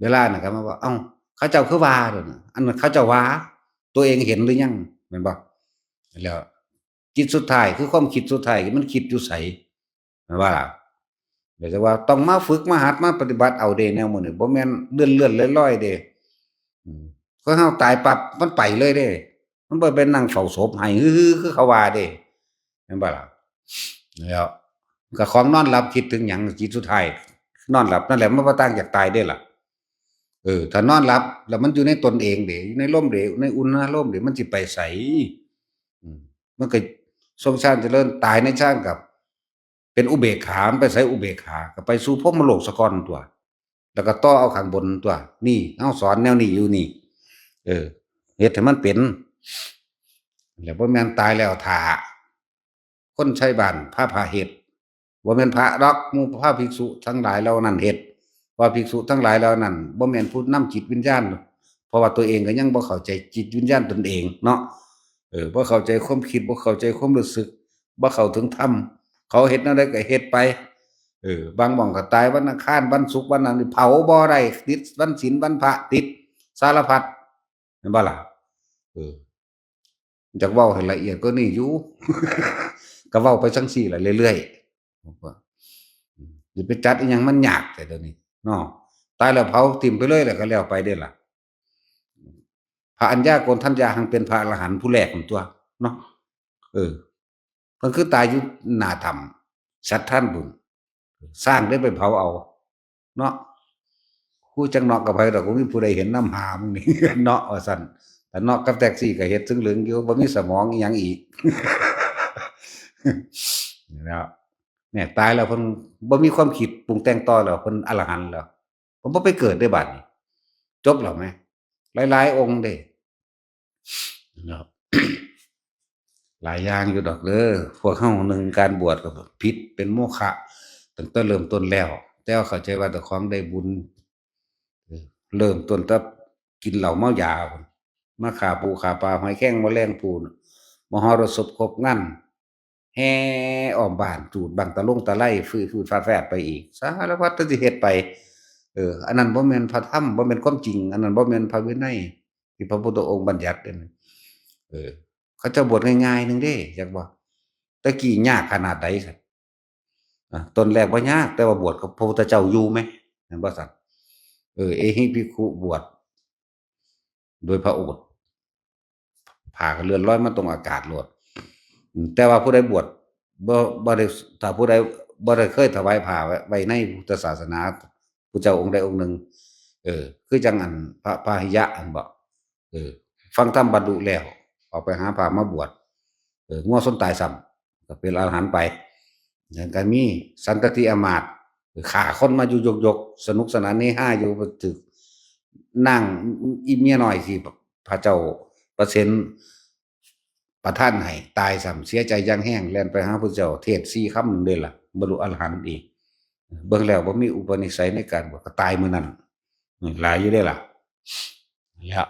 เวลาน่ะก็มาว่า เอ้า เขาเจ้าคือว่าเด้อนะ อันนั้นเขาเจ้าว่า ตัวเองเห็นหรือยัง แม่นบ่ แล้ว จิตสุดท้ายคือความคิดสุดท้าย มันคิดอยู่ไส แม่นบ่ล่ะ เดี๋ยวจะว่าต้องมาฝึกมาหัดมาปฏิบัติเอาเด้ แนวมื้อนี้ บ่แม่นเลื่อนๆลอยๆเด้ อืม คนเฮาตายปั๊บมันไปเลยเด้ มันบ่เป็นนั่งเฝ้าศพไห้ฮือๆคือเขาว่าเด้ แม่นบ่ล่ะ แล้วก็ของนอนหลับคิดถึงหยัง จิตสุดท้าย นอนหลับนั่นแหละ มันบ่ต่างจากตายเด้ล่ะ เออ ถ้านอนหลับแล้วมันอยู่ในตนเองเด้ อยู่ในลมเด้ ในอุณหภูมิเด้ มันสิไปไส อืม มันก็ทรงฌานเจริญ ตายในฌานกับ เป็นอุเบกขา มันไปไสอุเบกขา ก็ไปสู่พรหมโลกซะก่อนตั๊ว แล้วก็ต่อเอาข้างบนตั๊ว นี่ เฮาสอนแนวนี้อยู่นี่ เออ เฮ็ดให้มันเป็น แล้วบ่แม่นตายแล้วถ่า คนไทบ้านพาพระเฮ็ด บ่แม่นพระดอก หมู่พระภิกษุทั้งหลายเหล่านั้นเฮ็ด ว่าภิกษุทั้งหลายเหล่านั้น บ่แม่นผู้นำจิตวิญญาณ เพราะว่าตัวเองก็ยังบ่เข้าใจจิตวิญญาณตนเองเนาะ เออ บ่เข้าใจความคิด บ่เข้าใจความรู้สึก บ่เข้าถึงธรรม เขาเฮ็ดแนวใดก็เฮ็ดไป เออ บางหม่องก็ตายวันอังคาร วันศุกร์ วันนั้น เผาบ่ได้ ติดวันศีล วันพระ ติดสารพัด แม่นบ่ล่ะ เออ อยากเว้าให้ละเอียดกว่านี้อยู่ ก็เว้าไปจั่งซี้ล่ะเรื่อยๆ ผมว่า อืม สิไปจัดอิหยังมันยากแท้เดี๋ยวนี้เนาะ ตายแล้วเผาถิ่มไปเลยแล้วก็แล้วไปเด้ล่ะ พระอัญญาโกณฑัญญาหั้นเป็นพระอรหันต์ผู้แรกนั่นตั๊วเนาะ เออ เพิ่นคือตายอยู่หน้าถ้ำ สัตว์ทานบุญ สร้างได้ไปเผาเอา เนาะ ฮู้จักเนาะกับไผดอก บ่มีผู้ใดเห็นนำหามึงนี่ เนาะ ว่าซั่น แต่เนาะกับแท็กซี่ก็เฮ็ดซึ่งเหลืองอยู่ บ่มีสมองอีหยังอีก แล้ว เนี่ย ตายแล้วเพิ่นบ่มีความคิดปรุงแต่งต่อแล้ว เพิ่นอรหันต์แล้ว เพิ่นบ่ไปเกิดได้บัดนี้ จบแล้วแหม หลายๆองค์เด้ นะครับ หลายอย่างอยู่ดอกเด้อ พวกเฮาหนึ่งการบวชก็ผิดเป็นโมฆะตั้งแต่เริ่มต้นแล้ว แต่ว่าเข้าใจว่าเจ้าของได้บุญ เออ เริ่มต้นแต่กินเหล้าเมายาพุ้น มาฆ่าปูฆ่าปลาหอยแครงแมลงภู่น มหรสพครบงาน แห่อ้อมบ้าน จูดบั้งตะลงตะไล ฟืดๆฟาดๆไปอีก สารพัดที่สิเฮ็ดไป เออ อันนั้นบ่แม่นพระธรรม บ่แม่นความจริง อันนั้นบ่แม่นพระวินัย ที่พระพุทธองค์บัญญัติเด้ เออ เขาเจ้าบวชง่ายๆหนึ่งเด้ จักบ่ แต่กี้ยากขนาดใดซั่น อ่ะ ต้นแรกบ่ยาก แต่ว่าบวชกับพระพุทธเจ้าอยู่ไหม เห็นบ่ซั่น เออ เอหิภิกขุ บวช โดยพระโอษฐ์ ผ้าก็เลื่อนลอยมาตรงอากาศโลด อืม แต่ว่าผู้ใดบวช บ่ บ่ได้ ถ้าผู้ใดบ่ได้เคยถวายผ้าไว้ ไว้ในพุทธศาสนา พุทธเจ้าองค์ใดองค์หนึ่ง เออ คือจังอันพระพาหิยะอันบอก เออ ฟังธรรมบรรลุแล้ว ออกไปหาผ้ามาบวช เออ งัวชนตายซ้ำ ก็เป็นอรหันต์ไป อย่างกันมีสันตติอมาตย์ ฆ่าคนมาอยู่ยกๆ สนุกสนานเฮฮาอยู่ ถืกนางอีเมียน้อยที่พระเจ้าประเสนประทานให้ตายซ้ำ เสียใจอย่างแฮง แล่นไปหาพระเจ้า เทศน์สี่คำหนึ่งเด้ล่ะ บรรลุอรหันต์อีก เบิ่งแล้วบ่มีอุปนิสัยในการบวช ก็ตายมื้อนั้น นี่หลายอยู่เด้ล่ะ แล้ว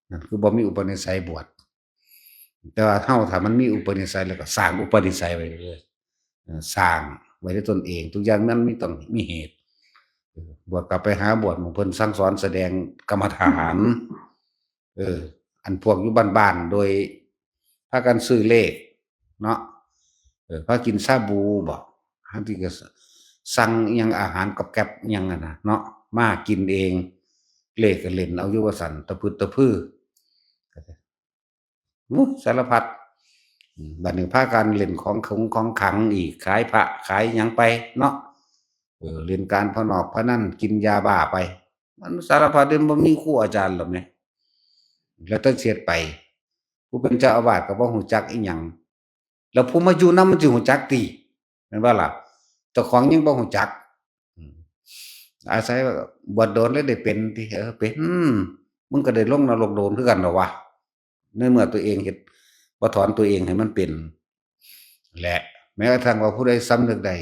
นั่นคือบ่มีอุปนิสัยบวช แต่ว่าเฮาถ้ามันมีอุปนิสัยแล้วก็สร้างอุปนิสัยไว้เรื่อยๆ เอ่อ สร้างไว้ในตนเอง ทุกอย่างมันมีต้องมีเหตุ เออ บวชก็ไปหาบวชหมู่เพิ่นสั่งสอนแสดงกรรมฐาน เออ อันพวกอยู่บ้านๆ โดยพากันซื้อเลขเนาะ เออ พากินชาบูบ่ บางทีก็สั่งอิหยังอาหารกอบแก๊บอิหยังอะนะเนาะ มากินเอง เลขก็เล่นเอาอยู่ว่าซั่น ตะพึดตะพือ อู้ สารพัด อืม บัดนี้พากันเล่นของขงของขลังอีก ขายพระขายหยังไปเนาะ เออ เล่นการพนอกพนัน กินยาบ้าไป มันสารพัดเด้ บ่มีครูอาจารย์หรอกแหม แล้วแต่สิเฮ็ดไป ผู้เป็นเจ้าอาวาสก็บ่ฮู้จักอิหยัง แล้วผู้มาอยู่นำมันสิฮู้จักติ แม่นบ่ล่ะ เจ้าของยังบ่ฮู้จัก อืม อาศัยว่าบวชโดนแล้วได้เป็นติ เออ เป็น มึงก็ได้ลงนรกโดนคือกันดอกวะ ในเมื่อตัวเองเฮ็ด บ่ถอนตัวเองให้มันเป็น และแม้กระทั่งว่าผู้ใดสำนึกได้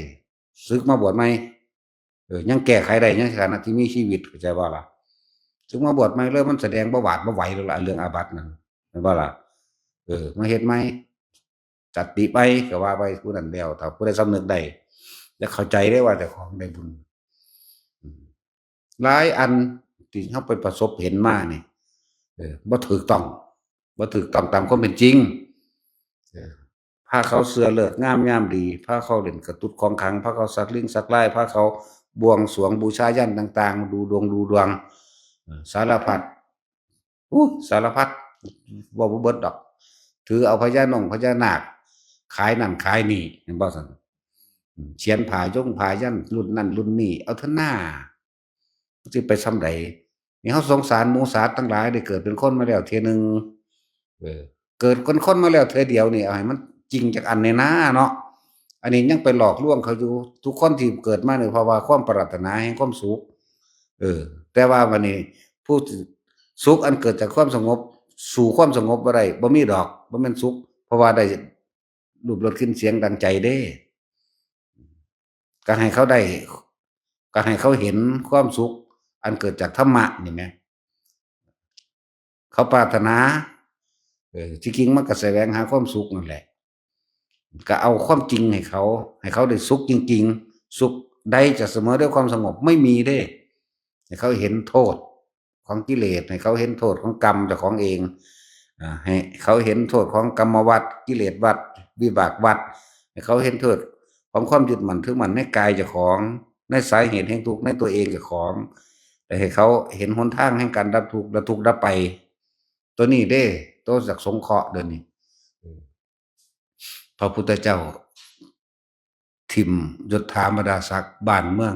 สึกมาบวชใหม่ เออ ยังแก้ไขได้ ยังในฐานะที่มีชีวิต เข้าใจบ่ล่ะ สึกมาบวชใหม่เลย มันแสดงบ่หวาดบ่ไหวแล้วล่ะ เรื่องอาบัตินั่น แม่นบ่ล่ะ เออ มาเฮ็ดใหม่ จัดติไปก็ว่าไปผู้นั้นแล้ว ถ้าผู้ใดสำนึกได้ จะเข้าใจได้ว่าเจ้าของได้บุญ อืม หลายอันที่เฮาไปประสบเห็นมานี่ เออ บ่ถูกต้อง บ่ถูกต้องตามความเป็นจริง เออ พาเขาเชื่อฤกษ์งามยามดี พาเขาเล่นกระตุดของขลัง พาเขาสักลิงสักลาย พาเขาบวงสรวงบูชายัญต่างๆ ดูดวงดูดวง เออ สารพัด อู้ สารพัด เว้าบ่เบิดดอก ถือเอาพญานงพญานาค ขายนั่นขายนี่ แม่นบ่ซั่น อืม เขียนผ้ายงผ้ายันรุ่นนั่นรุ่นนี้ เอาเถอะหน้า มันสิไปส่ำใด นี่เฮาสงสารหมูสัตว์ทั้งหลาย ได้เกิดเป็นคนมาแล้วเทื่อหนึ่ง เออ เกิดเป็นคนมาแล้วเทื่อเดียวนี่ เอาให้มันจริงจักอันแหน่นาเนาะ อันนี้ยังไปหลอกลวงเขาอยู่ ทุกคนที่เกิดมานี่ เพราะว่าความปรารถนาแห่งความสุข เออ แต่ว่าบัดนี้ ผู้สุขอันเกิดจากความสงบ สู้ความสงบบ่ได้ บ่มีดอก บ่แม่นสุข เพราะว่าได้รูปรสกลิ่นเสียงดังใจเด้ ก็ให้เขาได้ ก็ให้เขาเห็นความสุขอันเกิดจากธรรมะนี่แหม เขาปรารถนา เออ ที่จริงมันก็แสวงหาความสุขนั่นแหละ ก็เอาความจริงให้เขา ให้เขาได้สุขจริงๆ สุขใดจะเสมอด้วยความสงบ ไม่มีเด้ ให้เขาเห็นโทษของกิเลส ให้เขาเห็นโทษของกรรมเจ้าของเอง อ่า ให้เขาเห็นโทษของกรรมวัฏ กิเลสวัฏ วิบากวัฏ ให้เขาเห็นโทษของความยึดมั่นถือมั่นในกายเจ้าของ ในสาเหตุแห่งทุกข์ในตัวเองเจ้าของ แต่ให้เขาเห็นหนทางแห่งการดับทุกข์และทุกข์ดับไป ตัวนี้เด้ ตัวจากสงเคราะห์เดี๋ยวนี้ พระพุทธเจ้า ถิ่มยศถาบรรดาศักดิ์บ้านเมือง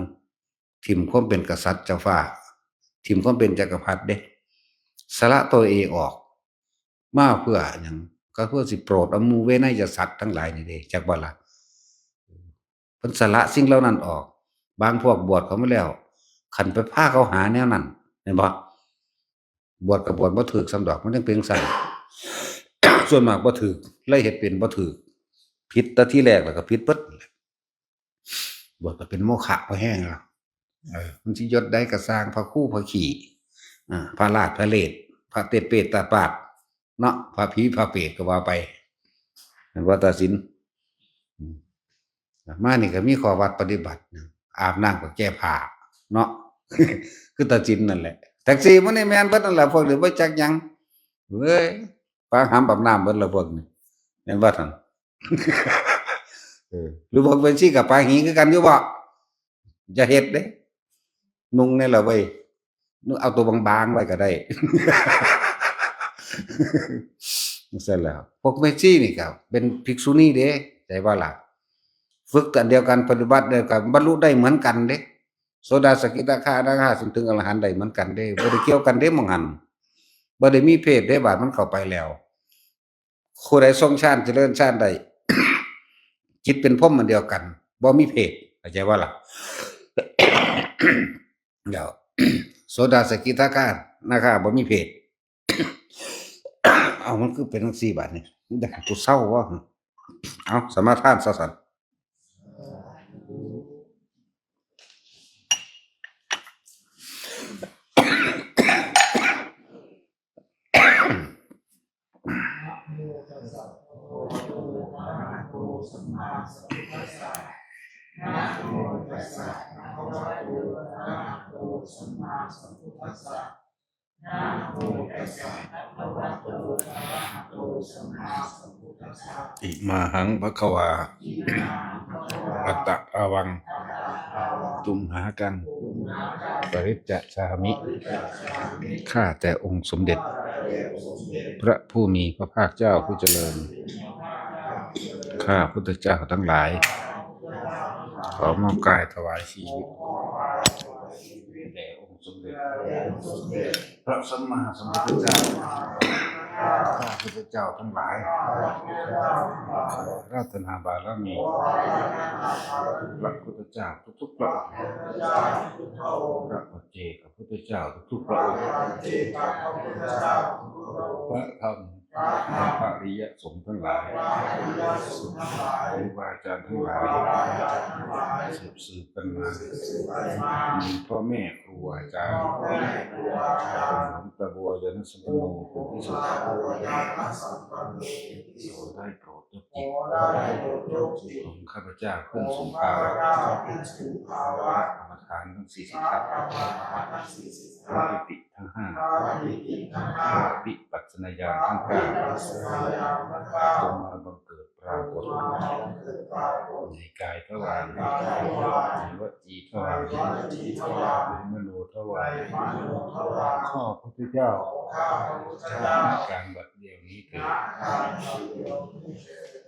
ถิ่มความเป็นกษัตริย์เจ้าฟ้า ถิ่มความเป็นจักรพรรดิเด้ สละตัวเองออก มาเพื่อหยัง ก็เพื่อสิโปรดเอาหมู่เวไนยสัตว์ทั้งหลายนี่เด้ จักบ่ล่ะ เพิ่นสละสิ่งเหล่านั้นออก บางพวกบวชเข้ามาแล้ว คันไปพาเขาหาแนวนั้น เห็นบ่ บวชก็บวชบ่ถูกส่ำดอก มันจั่งเป็นจั่งซั้น ส่วนมากบ่ถูก เลยเฮ็ดเป็นบ่ถูก ผิดแต่ทีแรกแล้วก็ผิดเบิด บวชก็เป็นโมฆะพอแฮงแล้ว เออ มันสิยศใดก็ซ่าง พระครูพระขี้ อ่า พระราชพระเลด พระเตเปตตาปาด เนาะ พระผีพระเปรตก็ว่าไป แม่นบ่ตาสิน มานี่ก็มีข้อวัดปฏิบัตินะ อาบน้ำก็แก้ผ้าเนาะ คือตาจินนั่นแหละ แท็กซี่มันนี่แม่นเบิดนั่นแหละ พวกนี้บ่จักหยัง เว้ย ปาหำอาบน้ำเบิดละพวกนี้ แม่นบ่ทัน เออ หรือพวกเป็นซี่กับปาหีคือกันอยู่บ่ อย่าเฮ็ดเด้ นุ่งนี่แหละเว้ย นุ่งเอาตัวบางๆไว้ก็ได้ เสร็จแล้ว พวกแม่ชีนี่ก็เป็นภิกษุณีเด้ ใจว่าล่ะ ฝึกอันเดียวกัน ปฏิบัติเดียวกัน บรรลุได้เหมือนกันเด้ โสดา สกิทาคา อนาคา จนถึงอรหันต์ได้เหมือนกันเด้ บ่ได้เกี่ยวกันเด้ หม่องหั่น บ่ได้มีเพศเด้ บาดมันเข้าไปแล้ว ผู้ใดทรงฌาน เจริญฌานได้ จิตเป็นพรหมอันเดียวกัน บ่มีเพศ เข้าใจบ่ล่ะ เดี๋ยว โสดา สกิทาคา อนาคา บ่มีเพศ เอา มันคือเป็นจังซี่บาดนี้ อยากให้กูเศร้าบ่ เอา สมาทานซะซั่น อิมาหังภะคะวา อัตตะอาวัง ตุมหากัง ปริจจามิ ข้าแต่องค์สมเด็จ พระผู้มีพระภาคเจ้าผู้เจริญ ข้าพุทธเจ้าทั้งหลาย ขอมอบกายถวายชีวิต แด่องค์สมเด็จ พระสัมมาสัมพุทธเจ้า ข้าพุทธเจ้าทั้งหลาย ขออาราธนาบารมี พระพุทธเจ้าทุกๆพระองค์ พระปัจเจกพุทธเจ้าทุกๆพระองค์ พระธรรม พระอริยสงฆ์ทั้งหลาย ครูบาอาจารย์ทั้งหลาย สืบสืบกันมา มีพ่อแม่ครูอาจารย์ หลวงตาบัวยาณสัมปันโนเป็นที่สุด ขอได้โปรดยกจิตของข้าพเจ้าขึ้นสู่ภาวะกรรมฐานทั้งสี่สิบทัศน์ พระปิติทั้งห้า พระวิปัสสนาญาณทั้งเก้า จงมาบังเกิดปรากฏ ในกายทวาร ในวจีทวาร ในมโนทวาร ข้าพระพุทธเจ้า ณ การบัดเดี๋ยวนี้เถิด